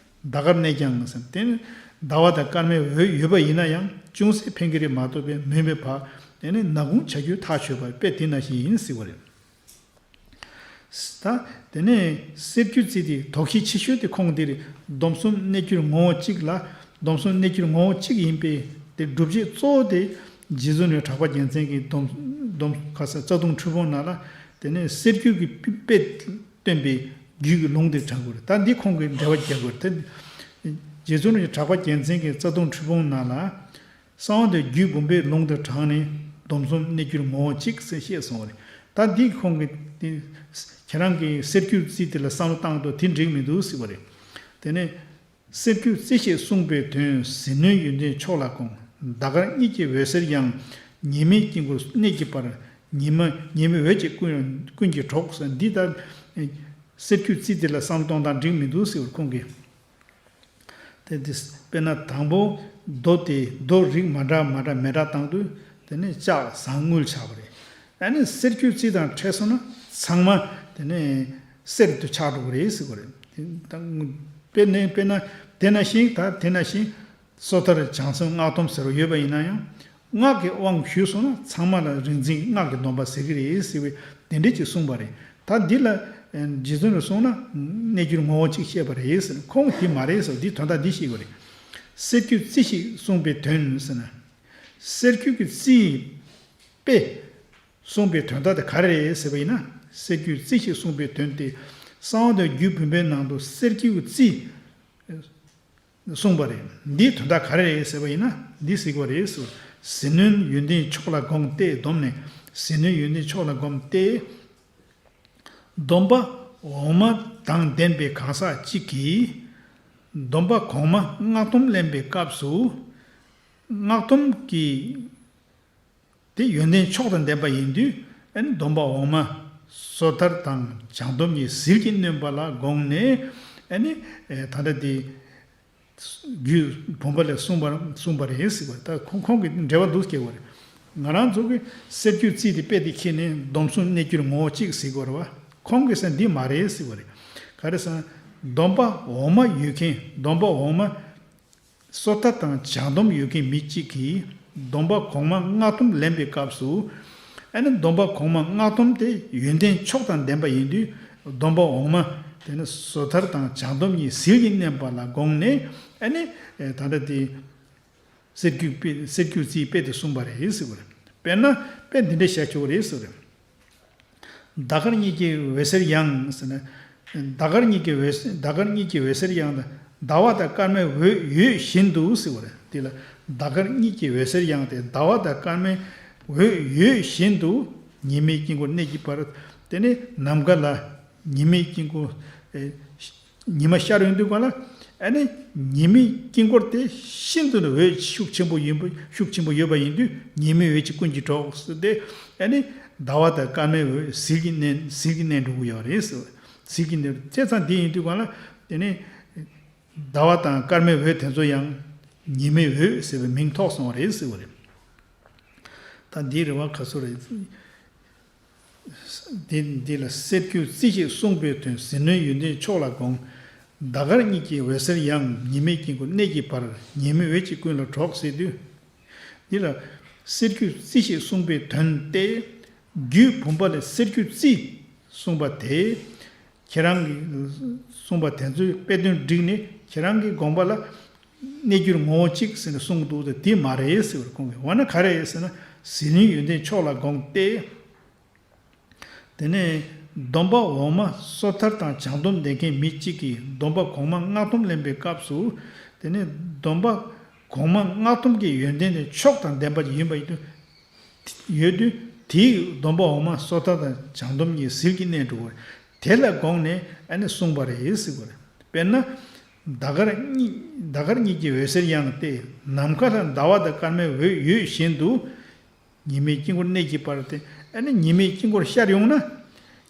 ཟླ་སྐར་གནས་ཀྱང་ཟེར། དེ་ནི་ཟླ་བ་དང་སྐར་མའི་འོད་ཡོད་པ་ཡིན་ན་ཡང་ཅུང་ཟད་ཕན་གྱི་རེད་མ་གཏོགས་པའི་མུན་པའི་བག་དེ་ནི་ནག་ཁུང་བྱ་རྒྱུ་ཐག་ཆོད་པ་དཔེ་དེ་ནང་བཞིན་ཡིན་ཟེར་བ་རེད། ད་དེ་ནས་གསེར་འགྱུར་རྩིས་དེ་དོགས་གཞི་ཆེ་ཤོས་དེ་ཁོང་དེ་རེད། སྡོམ་གསུམ་གནས་གྱུར་ངོ་བོ་གཅིག་ལ། སྡོམ་གསུམ་གནས་གྱུར་ངོ་བོ་གཅིག་ཡིན་པས་དེ་སྒྲུབ་བྱེད་གཙོ་བོ་དེ། རྗེ་བཙུན་རེད་གྲགས་པ་རྒྱལ་མཚན་གྱི་སྡོམ་སྡོམ་ཁ་ས་རྩ་ལྟུང་འཁྲུལ་སྤོང་ནང་ལ། དེ་ནས་གསེར་འགྱུར་གྱི་དཔེ་སྟོན་པའི་རྒྱུད་ཀྱི་ལུང་དེ་དྲངས་དགོས་རེད། ད་འདི་ཁོང་གིས་འགྲེལ་བ་རྒྱག་དགོས་རེད། དེ་རྗེ་བཙུན་རེད་གྲགས་པ་རྒྱལ་མཚན་གྱི་རྩ་ལྟུང་འཁྲུལ་སྤོང་ནང་ལ། གསང་བ་འདུས་རྒྱུད་འབུམ་པའི་ལུང་དེ་དྲངས་ནས་སྡོམ་གསུམ་གནས་གྱུར་ངོ་བོ་གཅིག་ཟེར་བཤད་སོང་བ་རེད། ད་འདི་ཁོང་གིས་དེ་ཁྱེད་རང་གིས་གསེར་འགྱུར་རྩིས་དེ་ལ་བསམ་བློ་བཏང་དུས་དེ་འགྲིག་མི་འདུག་ཟེར་བ་རེད། དེ་ནས། གསེར་འགྱུར་རྩིས་ཞེས་གསུངས་པའི་དོན་ཟིལ་གནོན་ཡོན་ཏན་མཆོག་ལ་དགོངས། ཟླ་སྐར་གཉིས་ཀྱི་འོད་ཟེར་ཡང་། ཉི་མའི་དཀྱིལ་འཁོར་གནས་ཀྱི་བར། ཉི་མ་ཉི་མའི་འོད་ཀྱིས་ཀུན་ཀུན་གྱིས་གྲོགས་ཟེར། འདི་ལྟར་གསེར་འགྱུར་རྩིས་དེ་ལ་བསམ་གཏོང་སྟངས་འགྲིག་མི་འདུག་ཟེར་བར་ཁོང་གིས། དེ་དེ་དཔེར་ན་དང་པོ་རྡོ་དེ་རྡོ་རིགས་མ་འདྲ་མ་འདྲ་མེ་སྲེག་བཏང་དུས་དེ་ནི་ལྕགས་ཟངས་དངུལ་ཆགས་པ་རེད། ཨ་ནི་གསེར་འགྱུར་རྩིས་དང་འཕྲད་སོང་ན་ཚང་མ་དེ་ནི་གསེར་དུ་ཆགས་འགྲོ་གི་རེད་ཟེར་གི་རེད། དེ་ད་དངུལ་དཔེར་ན་དཔེར་ན་དེ་ནང་བཞིན་ད་དེ་ནང་བཞིན་སོ་ཐར་བྱང་སེམས་སྔགས་སྡོམ་ཟེར་བ་ཡོད་པ་ཡིན་ན་ཡང་། སྔགས་ཀྱི་དབང་ཞུས་སོང་ན་ཚང་མ་ལ་རིག་འཛིན་སྔགས་ཀྱི་སྡོམ་པ་ཟེར་གྱི་རེད་ཟེར་བའི་དེ་འདྲ་ཅིག་གསུངས་པ་རེད། ད་འདི་ལ་རྗེ་བཙུན་ལ་གསུངས་ན་གནས་གྱུར་ངོ་བོ་གཅིག་བཤད་པ་རེད་ཟེར། ཁོང་འདི་མ་རེད་ཟེར། འདི་དོན་དག་འདི་ཤེས་དགོས་རེད། གསེར་འགྱུར་རྩིས་ཞེས་གསུངས་པའི་དོན་ཟེར་ན། གསེར་འགྱུར་གྱི་རྩིས་དཔེ་གསུངས་པའི་དོན་དག་དེ་ག་རེ་རེད་ཟེར་བ་ཡིན་ན། གསེར་འགྱུར་རྩིས་ཞེས་གསུངས་པའི་དོན་དེ་གསང་བ་དང་རྒྱུད་བུམ་པའི་ནང་དུ་གསེར་འགྱུར་གྱི་རྩིས། གསུངས་པ་རེད། འདིའི་དོན་དག་ག་རེ་རེད་ཟེར་བ་ཡིན་ན་འདི་གཟིགས་པ་རེད་ཟེར། ཟིལ་གནོན་ཡོན་ཏན་མཆོག་ལ་དགོངས་ཏེ་སྡོམ་ནས། ཟིལ་གནོན་ཡོན་ཏན་མཆོག་ལ་དགོངས་ཏེ། སྡོམ་པ་འོ་མ་དང་ལྡན་པའི་གང་ཟག་གཅིག་གིས། སྡོམ་པ་གོང་མ་སྔགས་སྡོམ་ལེན་པའི་སྐབས་སུ། སྔགས་སྡོམ་གྱི། དེ་ཡོན་ཏན་མཆོག་དང་ལྡན་པ་ཡིན་དུས་ཨ་ནི་སྡོམ་པ་འོག་མ་སོ་ཐར་དང་བྱང་སྡོམ་གཉིས་ཟིལ་གྱིས་གནོན་པ་ལ་དགོངས་ནས་ཨ་ནི་ད་ལྟ་དེ་རྒྱུད་བུམ་པ་ལས་གསུངས་པ་གསུངས་པ་རེད་ཟེར་བ་རེད། ད་ཁོང་ཁོང་གི་འགྲེལ་པ་འདུག་སྐྱེ་བ་རེད། ང་རང་ཚོ་གི་གསེར་འགྱུར་རྩིས་དེ་དཔེ་དེ་ཁྱེར་ནས་སྡོམ་གསུམ་གནས་གྱུར་ངོ་བོ་གཅིག་ཟེར་དགོས་རེད་བ། ཁོང་གིས་ཟེར་འདི་མ་རེད་ཟེར་བ་རེད། ག་རེ་ཟེར་ན་སྡོམ་པ་འོག་མ་ཡོད་མཁན་སྡོམ་པ་འོག་མ། སོ་ཐར་དང་བྱང་སྡོམ་ཡོད་མཁན་མི་གཅིག་གིས་སྡོམ་པ་གོང་མ་སྔགས་སྡོམ་ལེན་པའི་སྐབས་སུ། ཨ་ནི་སྡོམ་པ་གོང་མ་སྔགས་སྡོམ་དེ་ཡོན་ཏན་མཆོག་དང་ལྡན་པ་ཡིན་དུས་སྡོམ་པ་འོག་མ་དེ་ནི་སོ་ཐར་དང་བྱང་སྡོམ་གཉིས་ཟིལ་གྱིས་གནོན་པ་ལ་དགོངས་ནས་ཨ་ནི་ད་ལྟ་དེ་གསེར་འགྱུར་དཔེ་གསེར་འགྱུར་རྩིས་དཔེ་དེ་གསུངས་པ་རེད་ཟེར་བ་རེད། དཔེར་ན་དཔེ་འདི་འདྲ་བཤད་ཆོག་རེད་ཟེར་བ་རེད། ཟླ་སྐར་གཉིས་ཀྱི་འོད་ཟེར་ཡང་ཟེར་ན། ཟླ་སྐར་གཉིས་ཀྱི་འོད་ཟེར་ཟླ་སྐར་གཉིས་ཀྱི་འོད་ཟེར་ཡང་དང་ཟླ་བ་དང་སྐར་མའི་འོད་ཡོད་བཞིན་དུ་ཟེར་བ་རེད། དེ་ལ་ཟླ་སྐར་གཉིས་ཀྱི་འོད་ཟེར་ཡང་སྟེ་ཟླ་བ་དང་སྐར་མའི་འོད་ཡོད་བཞིན་དུ་ཉི་མའི་དཀྱིལ་འཁོར་གནས་ཀྱི་བར། དེ་ནས་ནམ་མཁའ་ལ་ཉི་མའི་དཀྱིལ་འཁོར། ཨེ། ཉི་མ་ཤར་ཡོང་དུས་གང་ལ། ཨ་ནི་ཉི་མའི་དཀྱིལ་འཁོར་དེ་ཤིན་ཏུ་ནས་འོད་ཤུགས་ཆེན་པོ་ཡིན་པ་ཤུགས་ཆེན་པོ་ཡོད་པ་ཡིན་དུས་ཉི་མའི་འོད་ཀྱིས་ཀུན་གྱིས་གྲོགས་ཟེར་ཏེ། ཨ་ནི་ཟླ་བ་དང་སྐར་མའི་འོད་ཟིལ་གྱིས་མནན་ཟིལ་གྱིས་མནན་འགྲོ་གི་ཡོད་རེད་ཟེར། ཟིལ་གྱིས་མནན་བྱས་ཙང་འདི་ཡིན་དུས་གང་ལ། དེ་ནི་ཟླ་བ་དང་སྐར་མའི་འོད་དེ་ཚོ་ཡང་ཉི་མའི་འོད་ཟེར་བའི་མིང་ཐོགས་སོང་བ་རེད་ཟེར་བ་རེད། ད་འདིའི་རེ་བ་ག་ཚོད་རེད། འདི་འདི་ལ་གསེར་འགྱུར་རྩི་ཞེས་གསུངས་པའི་དོན། ཟིལ་གནོན་ཡོན་ཏན་མཆོག་ལ་དགོངས། ཟླ་སྐར་གཉིས་ཀྱི་འོད་ཟེར་ཡང་། ཉི་མའི་དཀྱིལ་འཁོར་གནས་ཀྱི་བར། ཉི་མའི་འོད་ཀྱིས་ཀུན་ལ་གྲོགས་ཟེར་དུས། འདི་ལ་གསེར་འགྱུར་རྩི་ཞེས་གསུངས་པའི་དོན་ཏེ། རྒྱུད་བུམ་པ་ལས་གསེར་འགྱུར་རྩི་གསུངས་པ་དེ། ཁྱེད་རང་གིས་གསུངས་པ་དེ་ཚོའི་དཔེ་དོན་བསྒྲིགས་ནས་ཁྱེད་རང་གི་དགོངས་པ་ལ་གནས་འགྱུར་ངོ་བོ་གཅིག་ཟེར་ནས་གསུངས་འདུག་ཟེར། དེ་མ་རེད་ཟེར་བར་ཁོང་གིས། འོ་ན་ག་རེ་ཟེར་ན། ཟིལ་གནོན་ཡོན་ཏན་མཆོག་ལ་དགོངས་ཏེ། དེ་ནས་སྡོམ་པ་འོག་མ་སོ་ཐར་དང་བྱང་སྡོམ་ལེན་མཁན་མི་གཅིག་གིས་སྡོམ་པ་གོང་མ་སྔགས་སྡོམ་ལེན་པའི་སྐབས་སུ། དེ་ནས་སྡོམ་པ་གོང་མ་སྔགས་སྡོམ་གྱི་ཡོན་ཏན་དེ་མཆོག་དང་ལྡན་པ་ཡིན་པ་ཡིན་དུས། ཡོད་དུས་དེའི་སྡོམ་པ་འོག་མ་སོ་ཐར་དང་བྱང་སྡོམ་གཉིས་ཟིལ་གྱིས་གནོན་འགྲོ་དགོས། དེ་ལ་དགོངས་ནས་ཨ་ནི་གསུངས་པ་རེད་ཟེར་དགོས་རེད། དཔེར་ན། ཟླ་སྐར་གཉིས་ཟླ་སྐར་གཉིས་ཀྱི་འོད་ཟེར་ཡང་སྟེ། ནམ་མཁའ་ལ་ཟླ་བ་དང་སྐར་མའི་འོད་ཡོད་བཞིན་དུ། ཉི་མའི་དཀྱིལ་འཁོར་གནས་ཀྱི་བར་ཏེ། ཨ་ནི་ཉི་མའི་དཀྱིལ་འཁོར་ཤར་ཡོང་ན།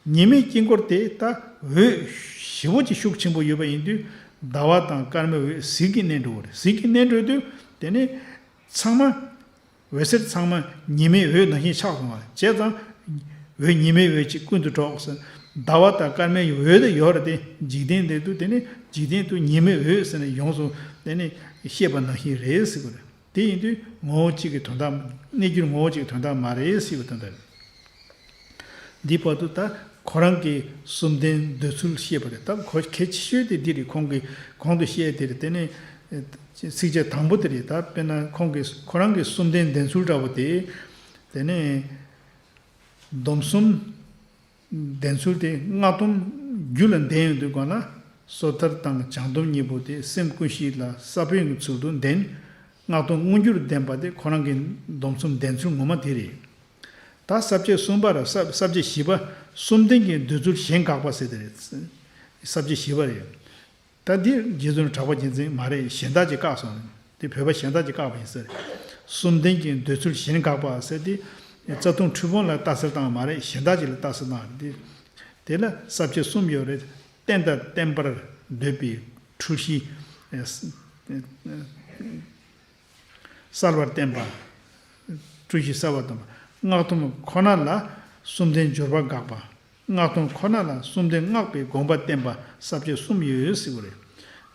ཉི་མའི་དཀྱིལ་འཁོར་དེ་ད་འོད་ཞེ་པོ་ཅིག་ཤུགས་ཆེན་པོ་ཡོད་པ་ཡིན་དུས། ཟླ་བ་དང་སྐར་མའི་འོད་ཟིལ་གྱིས་གནོན་འགྲོ་བ་རེད། ཟིལ་གྱིས་གནོན་འགྲོ་དུས་དེ་ནི་ཚང་མ། འོད་ཟེར་ཚང་མ་ཉི་མའི་འོད་ནང་བཞིན་ཆགས་སོང་བ་བྱས་ཙང་། འོད་ཉི་མའི་འོད་ཀྱིས་ཀུན་ཏུ་གྲོགས་ཟེར། ཟླ་བ་དང་སྐར་མའི་འོད་དེ་ཡོད་རེད་དེ། འཇིག་རྟེན་འདི་དུ་དེ་ནི་འཇིག་རྟེན་དུ་ཉི་མའི་འོད་ཟེར་ནས་ཡོངས་སུ་དེ་ནི་ཤེས་པ་ནང་བཞིན་རེད་ཟེར་དགོས་རེད། དེ་ཡིན་དུས་ངོ་བོ་གཅིག་གི་དོན་དག་གནས་འགྱུར་ངོ་བོ་གཅིག་གི་དོན་དག་མ་རེད་ཟེར་བའི་དོན་དག་རེད། འདི་བར་དུ་ད་ཁོ་རང་གི་གསུམ་ལྡན་འདོད་ཚུལ་བཤད་པ་རེད། ད་གོ་གལ་ཆེ་ཤོས་དེ་འདི་རེད། ཁོང་གིས་གོང་དུ་བཤད་དེ་རེད། དེ་ནས་ཚིགས་བཅད་དང་པོ་དེ་རེད། ད་དཔེར་ན་ཁོང་གིས་ཁོ་རང་གི་གསུམ་ལྡན་ལྡན་ཚུལ་འདྲ་བོ་དེ། དེ་ནས་སྡོམ་གསུམ་ལྡན་ཚུལ་དེ་སྔགས་སྡོམ་རྒྱུད་ལ་ལྡན་ཡོང་དུས་གོང་ལ་སོ་ཐར་དང་བྱང་སྡོམ་གཉིས་པོ་དེ་སེམས་ཀུན་གཞི་ལ་ས་བོན་གྱི་ཚུལ་དུ་ལྡན། སྔགས་སྡོམ་མངོན་གྱུར་ལྡན་པ་དེ་ཁོ་རང་གི་སྡོམ་གསུམ་ལྡན་ཚུལ་ངོ་མ་དེ་རེད། ད་ས་བཅད་གསུམ་པ་ར་ས་ས་བཅད་བཞི་པ། གསུམ་ལྡན་གྱི་འདོད་ཚུལ་གཞན་དགག་པ་ཟེར་དེ་རེད། ས་བཅད་བཞི་པ་རེད། ད་འདི་རྗེ་བཙུན་གྲགས་པ་རྒྱལ་མཚན་མ་རེད། གཞན་དག་ཅིག་བཀག་སོང་། འདི་བོད་པ་གཞན་དག་ཅིག་བཀག་པ་ཡིན་ཟེར། གསུམ་ལྡན་གྱི་འདོད་ཚུལ་གཞན་དགག་པ་ཟེར་དེ། རྩ་ལྟུང་འཁྲུལ་སྤོང་ལ་ལྟ་ཚུལ་བཏང་བ་མ་རེད། གཞན་དག་ཅིག་ལ་ལྟ་ཚུལ་བཏང་བ་རེད། དེ་ལ་ས་བཅད་གསུམ་ཡོད་རེད། རྟེན་དང་བརྟེན་པར་འདོད་པའི་འཁྲུལ་གཞི། གསལ་བར་བསྟན་པ། འཁྲུལ་གཞི་གསལ་བར་བསྟན་པ། སྔགས་སྡོམ་ཁོ་ན་ལ་གསུམ་ལྡན་སྦྱོར་བ་དགག་པ། སྔགས་སྡོམ་ཁོ་ན་ལ་གསུམ་ལྡན་སྔགས་པའི་དགོངས་པ་བསྟན་པ། ས་བཅད་གསུམ་ཡོད་ཟེར་བ་རེད།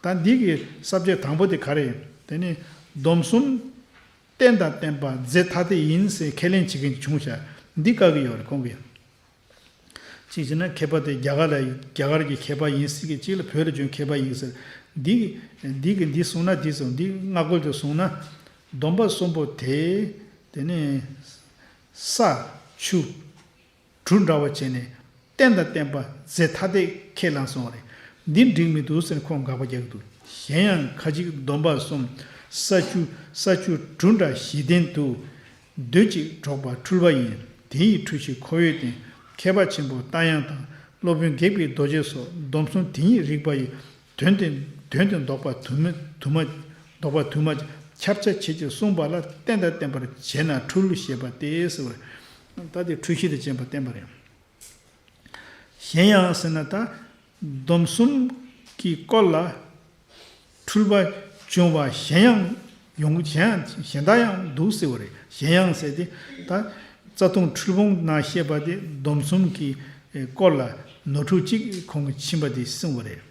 ད་འདི་གི་ས་བཅད་དང་པོ་དེ་ག་རེ་ཡིན། དེ་ནི་སྡོམ་གསུམ་རྟེན་དང་བརྟེན་པ་རྫས་ཐ་དད་ཡིན་ཟེར་ཁས་ལེན་བྱེད་མཁན་བྱུང་ཤག་འདི་བཀག་གི་ཡོད་རེད་ཁོང་གིས། གཅིག་བྱས་ན་མཁས་པ་དེ་རྒྱ་གར་ལ་རྒྱ་གར་གྱི་མཁས་པ་ཡིན་ཟེར་གི། གཅིག་ལ་བོད་ལ་བྱོན་མཁས་པ་ཡིན་ཟེར། འདི་འདི་གི་འདི་གསུངས་ན་འདི་གསུངས། འདི་སྔ་རྒོལ་དུ་སོང་ན། སྡོམ་པ་གསུམ་པོ་དེ། དེ་ནས་ས་ཆུ་གྲུ་འདྲ་བ་བྱས་ནས་རྟེན་དང་བརྟེན་པ་རྫས་ཐ་དད་ཁས་བླངས་སོང་བ་རེད། འདི་འགྲིག་མི་འདུག་ཟེར་ཁོང་དགག་པ་རྒྱག་གི་འདུག་གཞན་ཡང་ཁ་ཅིག་སྡོམ་པ་གསུམ། ས་ཆུ་ས་ཆུ་གྲུ་འདྲ་བཞི་ལྡན་དུ། འདོད་ཅིང་གྲོགས་པ་འཁྲུལ་པ་ཡིན། དེ་ཡི་འཁྲུལ་གཞི་ཁོ་བོས་བསྟན། མཁས་པ་ཆེན་པོ་རྟ་དབྱངས་དང་། སློབ་དཔོན་སྒེག་པའི་རྡོ་རྗེ་སོགས་སྡོམ་གསུམ་དེ་ཉིད་རིགས་པ་ཡི། དོན་དེ་དོན་དེ་ལྡོག་པ་དུ་མ་དུ་མ་ལྡོག་པ་དུ་མ་ཁྱབ་ཆ་བྱེད་ཅེས་གསུངས་པ་ལ་རྟེན་དང་བརྟེན་པར་བྱས་ན་འཁྲུལ་ཞེས་པ་སྟེ་ཟེར་བ་རེད། ད་དེ་འཁྲུལ་གཞི་དང་བཅས་པ་བསྟན་པ་རེད། གཞན་ཡང་ཟེར་ན་ད། སྡོམ་གསུམ་གྱི་སྐོར་ལ་འཁྲུལ་པ་བྱུང་བ་གཞན་ཡང་ཡོང་གཞན་ཡང་གཞན་དག་ཡང་འདུག་ཟེར་བ་རེད། གཞན་ཡང་ཟེར་ཏེ་ད་རྩ་ལྟུང་འཁྲུལ་སྤོང་ནང་བཤད་པ་དེ་སྡོམ་གསུམ་གྱི་སྐོར་ལ་ནོར་འཁྲུལ་གཅིག་ཁོང་གིས་ཕྱིན་པ་དེ་གསུངས་པ་རེད།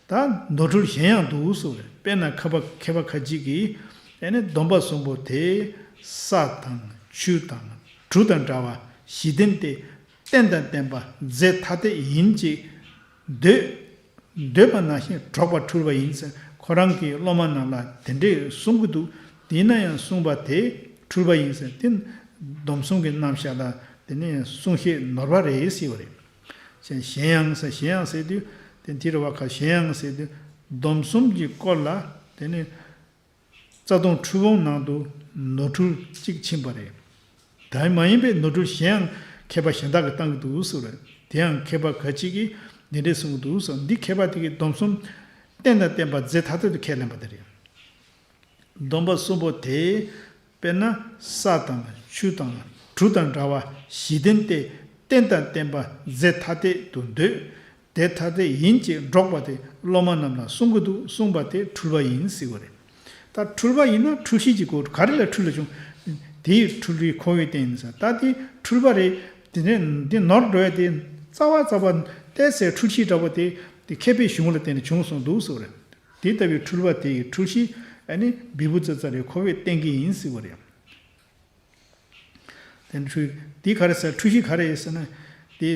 ད་ནོར་འཁྲུལ་གཞན་ཡང་འདུག་ཟེར་བ་རེད། དཔེར་ན་མཁས་པ་མཁས་པ་ཁ་ཅིག་གིས་ཨེ་ནི་སྡོམ་པ་གསུམ་པོ་དེ་ས་དང་ཆུ་དང་གྲུ་དང་འདྲ་བ་བཞི་ལྡན་ཏེ། རྟེན་དང་བརྟེན་པ་རྫས་ཐ་དད་ཡིན་ཅེས་འདོད། འདོད་པ་ནང་བཞིན་གྲོགས་པ་འཁྲུལ་པ་ཡིན་ཟེར། ཁོ་རང་གི་སློབ་མ་རྣམས་ལ་དེ་འདྲས་གསུང་གི་འདུག་དེས་ན་ཡང་གསུངས་པ་དེ་འཁྲུལ་པ་ཡིན་ཟེར། དེ་སྡོམ་གསུམ་གྱི་རྣམ་གཞག་ལ་དེ་ནས་གསུང་བཤད་ནོར་བ་རེད་ཟེར་བ་རེད། གཞན་ཡང་ཟེར་གཞན་ཡང་ཟེར་དུས་དེ་འདིར་བ་ཁ་གཞན་ཡང་ཟེར་དུས་སྡོམ་གསུམ་གྱི་སྐོར་ལ་དེ་ནས། རྩ་ལྟུང་འཁྲུལ་སྤོང་ནང་དུ་ནོར་འཁྲུལ་གཅིག་ཕྱིན་པ་རེད། ད་མ་ཡིན་པའི་ནོར་འཁྲུལ་གཞན་ཡང་མཁས་པ་གཞན་དག་གིས་བཏང་གི་འདུག་ཟེར་བ་རེད། དེ་ཡང་མཁས་པ་ཁ་ཅིག་གིས་འདི་འདྲས་གསུང་གི་འདུག་ཟེར། འདི་མཁས་པ་དེ་གིས་སྡོམ་གསུམ་རྟེན་དང་བརྟེན་པ་རྫས་ཐ་དད་དུ་ཁས་ལེན་པ་དེ་རེད། སྡོམ་པ་གསུམ་པོ་དེ་དཔེར་ན་ས་དང་ཆུ་དང་གྲུ་དང་འདྲ་བ་བཞི་ལྡན་ཏེ། རྟེན་དང་བརྟེན་པ་རྫས་ཐ་དད་དུ་འདོད། དེ་ཐ་དད་ཡིན་ཅེས་འགྲོགས་པ་དེ་སློབ་མ་རྣམས་ལ་གསུང་གི་འདུག་གསུངས་པ་དེ་འཁྲུལ་པ་ཡིན་ཟེར་བ་རེད། ད་འཁྲུལ་པ་ཡིན་ན་འཁྲུལ་གཞི་གཅིག་དགོས། ག་རེ་ལ་འཁྲུལ་ལ་བྱུང་། དེའི་འཁྲུལ་པའི་ཁོ་བོས་བསྟན་ཡིན་ཟེར། ད་དེ་འཁྲུལ་པ་རེད། དེ་ནས་འདི་ནོར་འགྲོ་ཡ་དེ་རྩ་བ་རྩ་བ་ཏོག་ཙམ་འཁྲུལ་ཤེས་འདྲ་པོ་དེ་དེ་མཁས་པའི་གཞུང་ལ་བརྟེན་ནས་བྱུང་སོང་འདུག་ཟེར་བ་རེད། དེ་ལྟ་བུའི་འཁྲུལ་པ་དེ་ཡི་འཁྲུལ་གཞི་ཨ་ནི་བི་བུ་ཙི་ཙ་རེ་ཁོ་བོས་བསྟན་གྱི་ཡིན་ཟེར་བ་རེད། དེ་འཁྲུལ་དེ་ག་རེ་ཟེར། འཁྲུལ་གཞི་ག་རེ་ཡིན་ཟེར་ན། དེ་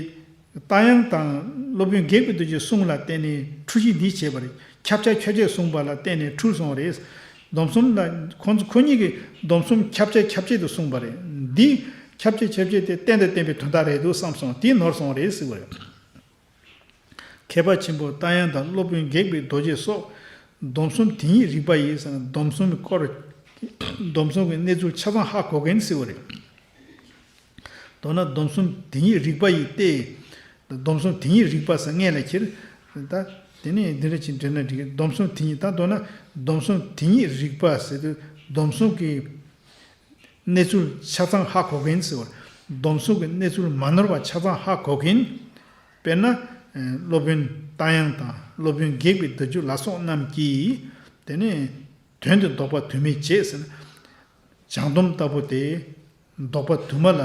རྟ་དབྱངས་དང་སློབ་དཔོན་སྒེག་པའི་རྡོ་རྗེའི་གསུང་ལ་བརྟེན་ནས་འཁྲུལ་གཞི་འདི་བྱས་པ་རེད། ཁྱབ་བྱ་ཁྱབ་བྱེད་གསུངས་པ་ལ་བརྟེན་ནས་འཁྲུལ་སོང་བ་རེད། སྡོམ་གསུམ་ལ་ཁོང་ཚོ་ཁོ་གཉིས་ཀྱིས་སྡོམ་གསུམ་ཁྱབ་བྱ་ཁྱབ་བྱེད་དུ་གསུངས་པ་རེད། འདི་ཁྱབ་བྱ་ཁྱབ་བྱེད་དེ་རྟེན་དང་བརྟེན་པའི་དོན་དག་རེད་འདུག་བསམ་སོང་། དེ་ནོར་སོང་བ་རེད་ཟེར་བ་རེད། མཁས་པ་ཆེན་པོ་རྟ་དབྱངས་དང་སློབ་དཔོན་སྒེག་པའི་རྡོ་རྗེ་སོགས་སྡོམ་གསུམ་དེ་ཉིད་རིག་པ་ཡིས་ཟེར་ན། སྡོམ་གསུམ་གྱི་སྐོར། སྡོམ་གསུམ་གྱི་གནས་ཚུལ་ཆ་ཚང་ཧ་གོ་མཁན་ཟེར་བ་རེད། མདོར་ན་སྡོམ་གསུམ་དེ་ཉིད་རིག་པ་ཡིས་ཏེ། སྡོམ་གསུམ་དེ་ཉིད་རིག་པ་ཟེར་སྔོན་ལ་ཁྱེར། ད་དེ་ནས་འདི་འདྲ་ཅིག་འདྲེན་ན་འགྲིག་གི། སྡོམ་གསུམ་དེ་ཉིད། ད་མདོར་ན་སྡོམ་གསུམ་དེ་ཉིད་རིག་པ་ཟེར་དུས་སྡོམ་གསུམ་གྱི་གནས་ཚུལ་ཆ་ཚང་ཧ་གོ་མཁན་ཟེར་བ། སྡོམ་གསུམ་གྱི་གནས་ཚུལ་མ་ནོར་བ་ཆ་ཚང་ཧ་གོ་མཁན། དཔེར་ན། ཨ་སློབ་དཔོན་རྟ་དབྱངས་དང་སློབ་དཔོན་སྒེག་པའི་རྡོ་རྗེ་ལ་སོགས་རྣམས་ཀྱིས། དེ་ནས་དོན་དེ་ལྡོག་པ་དུ་མས་བྱས་ཟེར་ན། བྱང་སྡོམ་ལྟ་བུ་དེ་ལྡོག་པ་དུ་མ་ལ།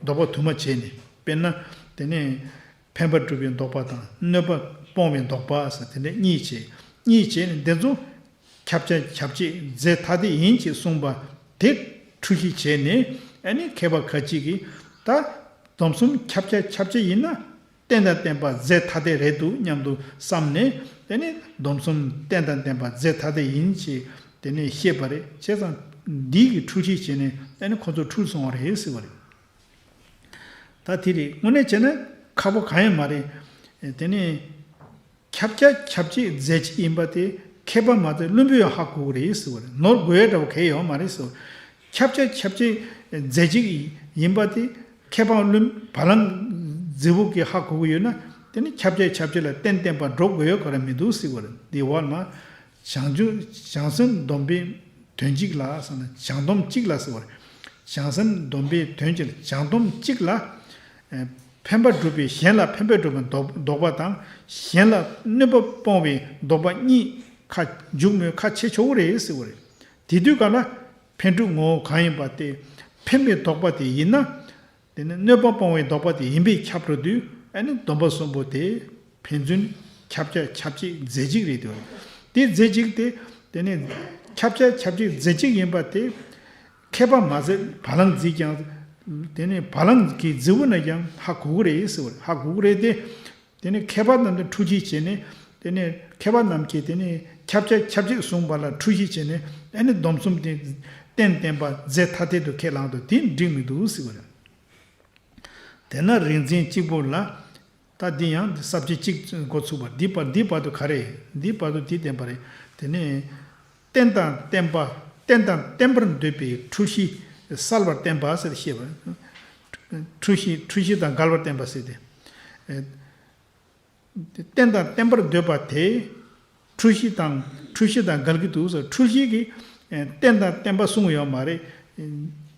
ལྡོག་པ་དུ་མ་བྱས་ནས། དཔེར་ན། དེ་ནས་འཕེན་པ་སྒྲུབ་པའི་ལྡོག་པ་དང་གནོད་པ་སྤོང་བའི་ལྡོག་པ་ཟེར་དེ་འདྲ་གཉིས་བྱས། གཉིས་བྱས་ནས་འདི་ཚོ་ཁྱབ་བྱ་ཁྱབ་བྱེད་རྫས་ཐ་དད་ཡིན་ཅེས་གསུངས་པ་དེ་འཁྲུལ་གཞི་བྱས་ནས། ཨ་ནི་མཁས་པ་ཁ་ཅིག་གིས་ད་སྡོམ་གསུམ་ཁྱབ་བྱ་ཁྱབ་བྱེད་ཡིན་ན། རྟེན་དང་བརྟེན་པ་རྫས་ཐ་དད་རེད་འདུག་སྙམ་དུ་བསམ་ནས། དེ་ནི་སྡོམ་གསུམ་རྟེན་དང་བརྟེན་པ་རྫས་ཐ་དད་ཡིན་ཞེས་དེ་ནས་བཤད་པ་རེད། བྱས་ཙང་འདི་གི་འཁྲུལ་གཞི་བྱས་ནས་དེ་ནི་ཁོ་ཚོ་འཁྲུལ་སོང་བ་རེད་ཟེར་བ་རེད། ད་དེ་རེད། དངོས་གནས་བྱས་ན་ཁག་པོ་གང་ཡང་མ་རེད། དེ་ནི་ཁྱབ་བྱ་ཁྱབ་བྱེད་རྫས་གཅིག་ཡིན་པ་དེ་མཁས་པ་མ་གཏོགས་བླུན་པོས་ཡང་ཧ་གོ་གི་རེད་ཟེར་བ་རེད། ནོར་དགོས་ཡ་འདྲ་བོ་གང་ཡང་ཡོད་མ་རེད་ཟེར་བ། ཁྱབ་བྱ་ཁྱབ་བྱེད་རྫས་གཅིག་ཡིན་པ་དེ་མཁས་པ་བླུན་བ་ལང་རྫི་བོ་གིས་ཧ་གོ་གི་ཡོད་ན། དེ་ནི་ཁྱབ་བྱ་ཁྱབ་བྱེད་ལ་རྟེན་བརྟེན་པ་འགྲོ་དགོས་ཡོད་ག་ར་མི་འདུག་ཟེར་བ་རེད། འདི་བར་ན་བྱང་ཆུབ་བྱང་སེམས་སྡོམ་པའི་དོན་གཅིག་ལ་ཟེར་ན། བྱང་སྡོམ་གཅིག་ལ་ཟེར་བ་རེད། བྱང་སེམས་སྡོམ་པའི་དོན་གཅིག་ལ། བྱང་སྡོམ་གཅིག་ལ། ཨ་འཕེན་པ་སྒྲུབ་པའི། གཞན་ལ་འཕེན་པ་སྒྲུབ་པའི་ལྡོག་ལྡོག་པ་དང་། གཞན་ལ་གནོད་པ་སྤོང་བའི་ལྡོག་པ་གཉིས་ཁ་འཇུག་མོད་ཁ་ཕྱེ་ཆོག་གི་རེད་ཟེར་བ་རེད། དེ་དུས་ག་ལ་འཕེན་སྒྲུབ་ངོ་བོ་གང་ཡིན་པ་དེ་འཕེན་པའི་ལྡོག་པ་དེ་ཡིན་ན། དེ་ནི་གནོད་པ་སྤོང་བའི་ལྡོག་པ་དེ་ཡིན་པས་ཁྱབ་འགྲོ་དུས། ཨ་ནི་སྡོམ་པ་གསུམ་པོ་དེ་ཕན་ཚུན་ཁྱབ་བྱ་ཁྱབ་བྱེད་རྫས་གཅིག་རེད་དེ། དེ་རྫས་གཅིག་དེ། དེ་ནི་ཁྱབ་བྱ་ཁྱབ་བྱེད་རྫས་གཅིག་ཡིན་པ་དེ་མཁས་པ་མ་ཟད་བ་ལང་རྫིས་ཀྱང་། དེ་ནི་བ་ལང་གི་རྫི་བོ་ན་ཀྱང་ཧ་གོ་གི་རེད་ཟེར་བ་རེད། ཧ་གོ་གི་རེད་དེ། དེ་ནི་མཁས་པ་རྣམས་ཀྱིས་འཁྲུལ་གཞི་བྱས་ནས། དེ་ནི་མཁས་པ་རྣམས་ཀྱིས་དེ་ནི་ཁྱབ་བྱ་ཁྱབ་བྱེད་གསུངས་པ་ལ་འཁྲུལ་གཞི་བྱས་ནས། ཨ་ནི་སྡོམ་གསུམ་དེ་རྟེན་བརྟེན་པ་རྫས་ཐ་དད་དུ་ཁས་བླངས་འདུག་དེ་འགྲིག་མི་འདུག་ཟེར་བ་རེད། དེས་ན་རིག་འཛིན་གཅིག་པུ་ལ། ད་འདི་ཡང་འདི་ས་བཅད་གཅིག་འགོ་ཚུགས་པ། འདི་བར་འདི་བར་དུ་ག་རེ། འདི་བར་དུ་འདི་བསྟན་པ་རེད། དེ་ནི་རྟེན་དང་བརྟེན་པ། རྟེན་དང་བརྟེན་པར་འདོད་པའི་འཁྲུལ་གཞི་བསལ་བར་བསྟན་པ་ཟེར་བཤད་པ། འཁྲུལ་གཞི་འཁྲུལ་གཞི་དང་འགལ་བར་བསྟན་པ་ཟེར་ཏེ། རྟེན་དང་བརྟེན་པར་འདོད་པ་དེ་འཁྲུལ་གཞི་དང་། འཁྲུལ་གཞི་དང་འགལ་གྱི་འདུག་ཟེར། འཁྲུལ་གཞི་གིས་རྟེན་དང་བརྟེན་པ་གསུངས་ཡོད་མ་རེད།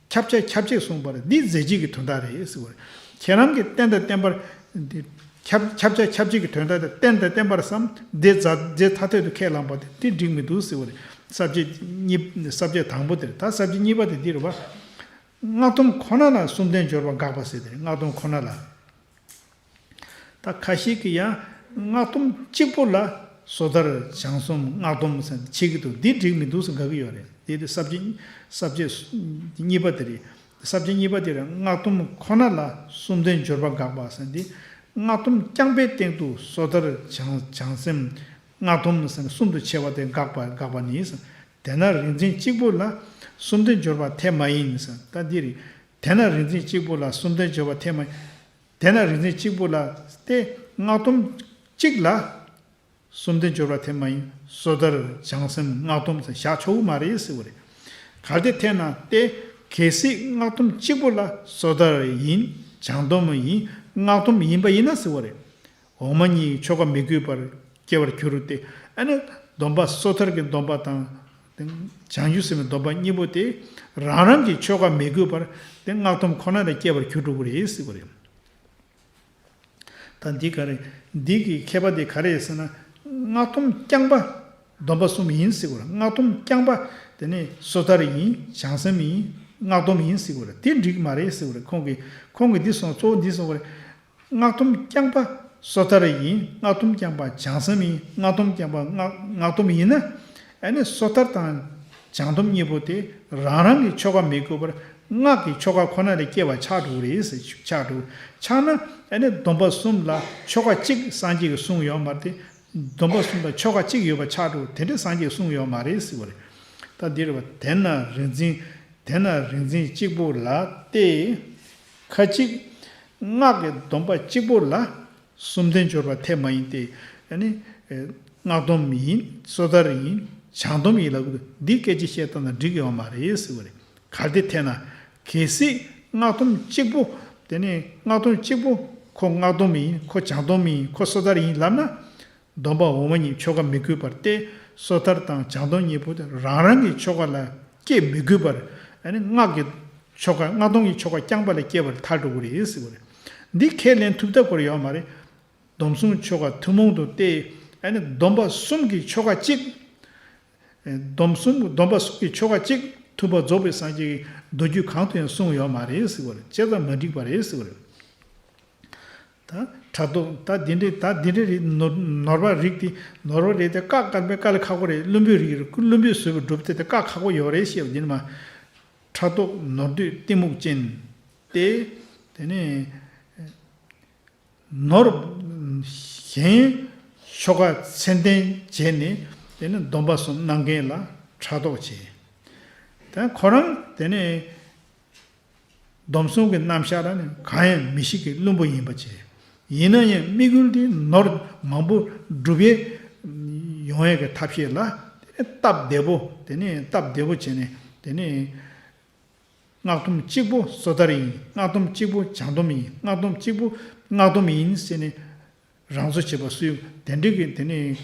ཁྱབ་བྱ་ཁྱབ་བྱེད་གསུངས་པ་རེད། འདི་རྫས་གཅིག་གི་དོན་དག་རེད་ཟེར་བ་རེད། ཁྱེད་རང་གིས་རྟེན་དང་བརྟེན་པར། འདི་ཁྱབ་ཁྱབ་བྱ་ཁྱབ་བྱེད་ཀྱི་དོན་དག་དེ་རྟེན་དང་བརྟེན་པར་བསམ། འདི་རྫས་རྫས་ཐ་དད་དུ་ཁས་བླངས་པ་དེ་དེ་འགྲིག་མི་འདུག་ཟེར་བ་རེད། ས་བཅད་གཉིས། ས་བཅད་དང་པོ་དེ་རེད། ད་ས་བཅད་གཉིས་པ་དེ་འདི་རེད་བ། སྔགས་སྡོམ་ཁོ་ན་ལ་གསུམ་ལྡན་སྦྱོར་བ་དགག་པ་ཟེར་དེ་རེད། སྔགས་སྡོམ་ཁོ་ན་ལ། ད་ཁ་ཤས་ཀྱིས་ཡང་སྔགས་སྡོམ་གཅིག་པོ་ལ་སོ་ཐར་བྱང་སེམས་སྔགས་སྡོམ་ཟེར་ནས་ཕྱེ་གི་འདུག་འདི་འགྲིག་མི་འདུག་ཟེར་དགག་གི་ཡོད་རེད། དེ་དེ་ས་བཅད། ས་བཅད་གཉིས་པ་དེ་རེད། ས་བཅད་གཉིས་པ་དེ་རེད། སྔགས་སྡོམ་ཁོ་ན་ལ་གསུམ་ལྡན་སྦྱོར་བ་དགག་པ་ཟེར་འདི། སྔགས་སྡོམ་རྐྱང་པའི་སྟེང་དུ་སོ་ཐར་བྱང་བྱང་སེམས་སྔགས་སྡོམ་ཟེར་ནས་གསུམ་དུ་ཕྱེ་བ་དེ་དགག་པ་དགག་པ་ནི་ཟེར། དེས་ན་རིག་འཛིན་གཅིག་པུ་ལ་གསུམ་ལྡན་སྦྱོར་བ་འཐད་མ་ཡིན་ཟེར། ད་འདི་རེད། དེས་ན་རིག་འཛིན་གཅིག་པུ་ལ་གསུམ་ལྡན་སྦྱོར་བ་འཐད་མ། དེས་ན་རིག་འཛིན་གཅིག་པུ་ལ་སྟེ་སྔགས་སྡོམ་གཅིག་ལ་གསུམ་ལྡན་སྦྱོར་བ་འཐད་མ་ཡིན། སོ་ཐར་བྱང་སེམས་སྔགས་སྡོམ་ཟེར་བཞག་ཆོག་གི་མ་རེད་ཟེར་བ་རེད། གལ་ཏེ་འཐད་ན་སྟེ། གལ་སྲིད་སྔགས་སྡོམ་གཅིག་པུ་ལ་སོ་ཐར་ཡིན། བྱང་སྡོམ་ཡིན། སྔགས་སྡོམ་ཡིན་པ་ཡིན་ན་ཟེར་བ་རེད། འོག་མ་གཉིས་ཆོ་ག་མི་དགོས་པར་སྐྱེ་བར་འགྱུར་ཏེ། ཨ་ནི་སྡོམ་པ་སོ་ཐར་གྱི་སྡོམ་པ་དང་། བྱང་ཆུབ་སེམས་དཔའི་སྡོམ་པ་གཉིས་པོ་དེ་རང་རང་གི་ཆོ་ག་མི་དགོས་པར་དེ་སྔགས་སྡོམ་ཁོ་ན་ལ་སྐྱེ་བར་འགྱུར་འགྲོ་གི་རེད་ཟེར་བ་རེད། ད་འདི་ག་རེ། འདི་གི་མཁས་པ་དེ་ག་རེ་ཟེར་ན། སྔགས་སྡོམ་རྐྱང་པ་སྡོམ་པ་གསུམ་ཡིན་ཟེར་བ་རེད། སྔགས་སྡོམ་རྐྱང་པ་དེ་ནི་སོ་ཐར་ཡིན། བྱང་སེམས་ཡིན། སྔགས་སྡོམ་ཡིན་ཟེར་གྱི་ཡོད་རེད། དེ་འགྲིག་གི་མ་རེད་ཟེར་གྱི་ཡོད་རེད། ཁོང་གིས་ཁོང་གིས་འདི་གསུངས། གཙོ་བོ་འདི་གསུངས་པ་རེད། སྔགས་སྡོམ་རྐྱང་པ་སོ་ཐར་ཡིན། སྔགས་སྡོམ་རྐྱང་པ་བྱང་སེམས་ཡིན། སྔགས་སྡོམ་རྐྱང་པ་སྔགས་སྔགས་སྡོམ་ཡིན་ན། ཨ་ནི་སོ་ཐར་དང་བྱང་སྡོམ་གཉིས་པོ་དེ་རང་རང་གི་ཆོ་ག་མི་དགོས་པར་སྔགས་ཀྱི་ཆོ་ག་ཁོ་ན་ལས་སྐྱེ་བ་ཆགས་འགྲོ་གི་རེད་ཟེར། ཆགས་འགྲོ། ཆགས་ན་ཨ་ནི་སྡོམ་པ་གསུམ་ལ་ཆོ་ག་གཅིག་སངས་རྒྱས་ཀྱིས་གསུངས་ཡོད་མ་རེད་དེ། སྡོམ་པ་གསུམ་ལ་ཆོ་ག་གཅིག་ཡོད་པ་ཆགས་འགྲོ། དེ་འདྲ་སངས་རྒྱས་གསུངས་ཡོད་མ་རེད་ཟེར་བ་རེད། ད་འདི་རེད་བ། དེས་ན་རིག་འཛིན། དེས་ན་རིག་འཛིན་གཅིག་པུ་ལ་སྟེ། ཁ་ཅིག་སྔགས་ཀྱི་སྡོམ་པ་གཅིག་པུ་ལ་གསུམ་ལྡན་སྦྱོར་བ་འཐད་མ་ཡིན་ཏེ། ཨ་ནི་སྔགས་སྡོམ་ཡིན། སོ་ཐར་ཡིན། བྱང་སྡོམ་ཡིན་ལབ་གི་འདུག། འདི་སྐད་ཆ་བཤད་སྟངས་དང་འགྲིག་གི་ཡོད་མ་རེད་ཟེར་བ་རེད། གལ་ཏེ་འཐད་ན། གལ་སྲིད་སྔགས་སྡོམ་གཅིག་པུ། དེ་ནས་སྔགས་སྡོམ་གཅིག་པུ། ཁོ་སྔགས་སྡོམ་ཡིན། ཁོ་བྱང་སྡོམ་ཡིན། ཁོ་སོ་ཐར་ཡིན་ལབ་ན། སྡོམ་པ་འོག་མ་གཉིས་ཆོ་ག་མི་དགོས་པར་ཏེ། སོ་ཐར་དང་བྱང་སྡོམ་གཉིས་པོ་དེ་རང་རང་གི་ཆོ་ག་ལ་སྐྱེ་མི་དགོས་པར། ཨ་ནི་སྔགས་ཀྱི་ཆོ་ག། སྔགས་སྡོམ་གྱི་ཆོ་ག་རྐྱང་པ་ལ་སྐྱེ་བར་ཐལ་འགྲོ་གི་རེད་ཟེར་བ་རེད། འདི་ཁས་ལེན་ཐུབ་ཐབས་ཁོ་རང་ཡོད་མ་རེད། སྡོམ་གསུམ་ཆོ་ག་ཐུན་མོང་དུ་སྟེ། ཨ་ནི་སྡོམ་པ་གསུམ་གྱི་ཆོ་ག་གཅིག། སྡོམ་གསུམ། སྡོམ་པ་གསུམ་གྱི་ཆོ་ག་གཅིག་ཐུབ་པ་རྫོགས་པའི་སངས་རྒྱས་ཀྱིས་མདོ་རྒྱུད་གང་དུ་ཡང་གསུངས་ཡོད་མ་རེད་ཟེར་བ་རེད། བྱས་ཙང་མ་འགྲིག་པ་རེད་ཟེར་བ་རེད། ད་ཕྲག་དོག། ད་འདི་འདྲའི། ད་འདི་འདྲའི་རིགས་ནོར་ནོར་བ་རིགས་དེ། ནོར་བ་རིགས་དེ་བཀག་དཀའ་བས། དཀའ་ལས་ཁག་པོ་རེད། བླུན་པོའི་རིགས་རེད། བླུན་པོས་བཟོས་པའི་སྒྲུབ་བྱེད་དེ་བཀག་ཁག་པོ་ཡོད་རེད་ཞེས་པ་འདི་ནི་མ། ཕྲག་དོག་ནོར་འདོད་གཏི་མུག་ཅན་ཏེ། དེ་ནས་ནོར་གཞན་ཆོ་ག་ཚད་ལྡན་བྱས་ནས། དེ་ནས་སྡོམ་པ་གསུམ་གནང་མཁན་ལ་ཕྲག་དོག་བྱེད། ད་ཁོ་རང་དེ་ནས་སྡོམ་གསུམ་གྱི་རྣམ་གཞག་ལ་ནི་གང་ཡང་མི་ཤེས་ཀྱི་བླུན་པོ་ཡིན་པ་བྱས། ཡིན་ན་ཡང་དམིགས་ཡུལ་དེ་ནོར་མང་པོ་སྒྲུབ་ཡས་ཡོང་ཡས་ཀྱི་ཐབས་ཤེས་ལ། དེ་ནས་སྟབས་བདེ་པོ། དེ་ནས་སྟབས་བདེ་པོ་བྱས་ནས། དེ་ནས་སྔགས་སྡོམ་གཅིག་པོ་སོ་ཐར་ཡིན། སྔགས་སྡོམ་གཅིག་པོ་བྱང་སྡོམ་ཡིན། སྔགས་སྡོམ་གཅིག་པོ་སྔགས་སྡོམ་ཡིན་ཟེར་ནས་རང་བཟོ་བྱེད་པ་སུ་ཡོད། དེ་འདྲ་གི་དེ་ནས་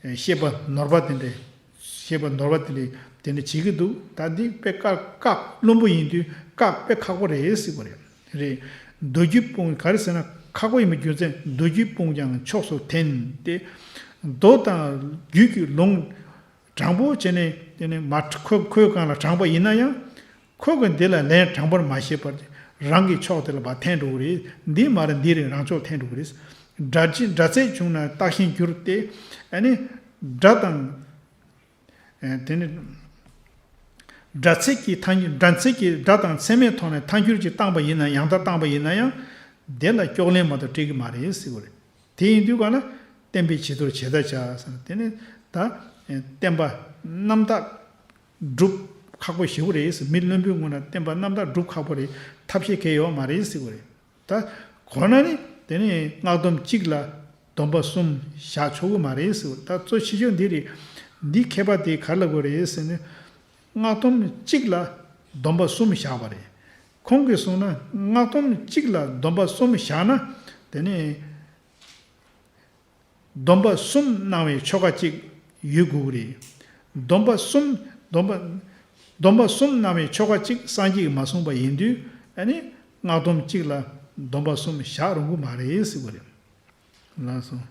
བཤད་པ་ནོར་བ་དེ་འདྲ། བཤད་པ་ནོར་བ་དེ་འདྲ་དེ་འདྲ་བྱེད་ཀྱི་འདུག། ད་འདི་དཔེ་བཀག། བཀག། བླུན་པོ་ཡིན་དུས་བཀག་དཔེ་ཁག་པོ་རེད་ཟེར་བ་རེད། རེད། མདོ་རྒྱུད་སྤོང་། ག་རེ་ཟེར་ན་ཁག་པོ་ཡིན་པའི་རྒྱུ་མཚན། མདོ་རྒྱུད་སྤོང་ཀྱང་ཕྱོགས་སུ་འཐེན་ཏེ། མདོ་དང་རྒྱུད་ཀྱི་ལུང་དྲང་པོ་བྱས་ནས། དེ་ནས་མ་ཁོ་ཁོའི་སྒང་ལ་དྲངས་པ་ཡིན་ན་ཡང་། ཁོ་གིས་འདི་ལ་ལན་དྲང་པོར་མ་བཤད་པར་རང་གི་ཕྱོགས་དེ་ལ་ཕར་འཐེན་འགྲོ་གི་རེད། འདི་མ་རེད། འདི་རེད། རང་ཕྱོགས་འཐེན་འགྲོ་གི་རེད། སྒྲ་ཅི། སྒྲ་ཚད་ཆུང་ན་བརྟགས་ཤིང་བསྒྱུར་ཏེ། ཨ་ནི་སྒྲ་དང་། ཨེ། དེ་ནི་སྒྲ་ཚད་ཀྱི་ཐལ་འགྱུར། སྒྲ་ཚད་ཀྱི། སྒྲ་དང་ཚད་མའི་ཐོག་ནས་ཐལ་འགྱུར་གྱིས་བཏང་པ་ཡིན་ན། ཡང་དག་བཏང་པ་ཡིན་ན་ཡང་། དེ་ལ་སྐྱོག་ལན་མ་གཏོགས་འགྲིག་གི་མ་རེད་ཟེར་བ་རེད། དེ་ཡིན་དུས་ག་ན་བསྟན་པའི་བྱི་དོར་བྱེད་ཐབས་བྱ་ཟེར་ན། དེ་ནི་ད་བསྟན་པ་རྣམ་དག་སྒྲུབ་ཁག་པོ་ཞེ་པོ་རེད་ཟེར། མི་བླུན་པོའི་ངོས་ན་བསྟན་པ་རྣམ་དག་སྒྲུབ་ཁག་པོ་རེད། ཐབས་ཤེས་གང་ཡང་ཡོད་མ་རེད་ཟེར་བ་རེད། ད་གོ་ན་ནི་དེ་ནི་སྔགས་སྡོམ་གཅིག་ལ་སྡོམ་པ་གསུམ་བཞག་ཆོག་གི་མ་རེད་ཟེར་བ། ད་གཙོ་ཆེ་ཤོས་འདི་རེད། འདི་མཁས་པ་དེས་ག་རེ་ལབ་དགོས་རེད་ཟེར་ན། སྔགས་སྡོམ་གཅིག་ལ་སྡོམ་པ་གསུམ་བཞག་པ་རེད། ཁོང་གིས་གསུངས་ན་སྔགས་སྡོམ་གཅིག་ལ་སྡོམ་པ་གསུམ་བཞག་ན། དེ་ནས་སྡོམ་པ་གསུམ་གནང་བའི་ཆོ་ག་གཅིག་ཡོད་དགོས་ཀྱི་རེད། སྡོམ་པ་གསུམ། སྡོམ་པ། སྡོམ་པ་གསུམ་གནང་བའི་ཆོ་ག་གཅིག་སངས་རྒྱས་ཀྱིས་མ་གསུངས་པ་ཡིན་དུས། ཨ་ནི་སྔགས་སྡོམ་གཅིག་ལ་སྡོམ་པ་གསུམ་བཞག་རུང་གི་མ་རེད་ཟེར་བ་རེད། ལགས་སོ།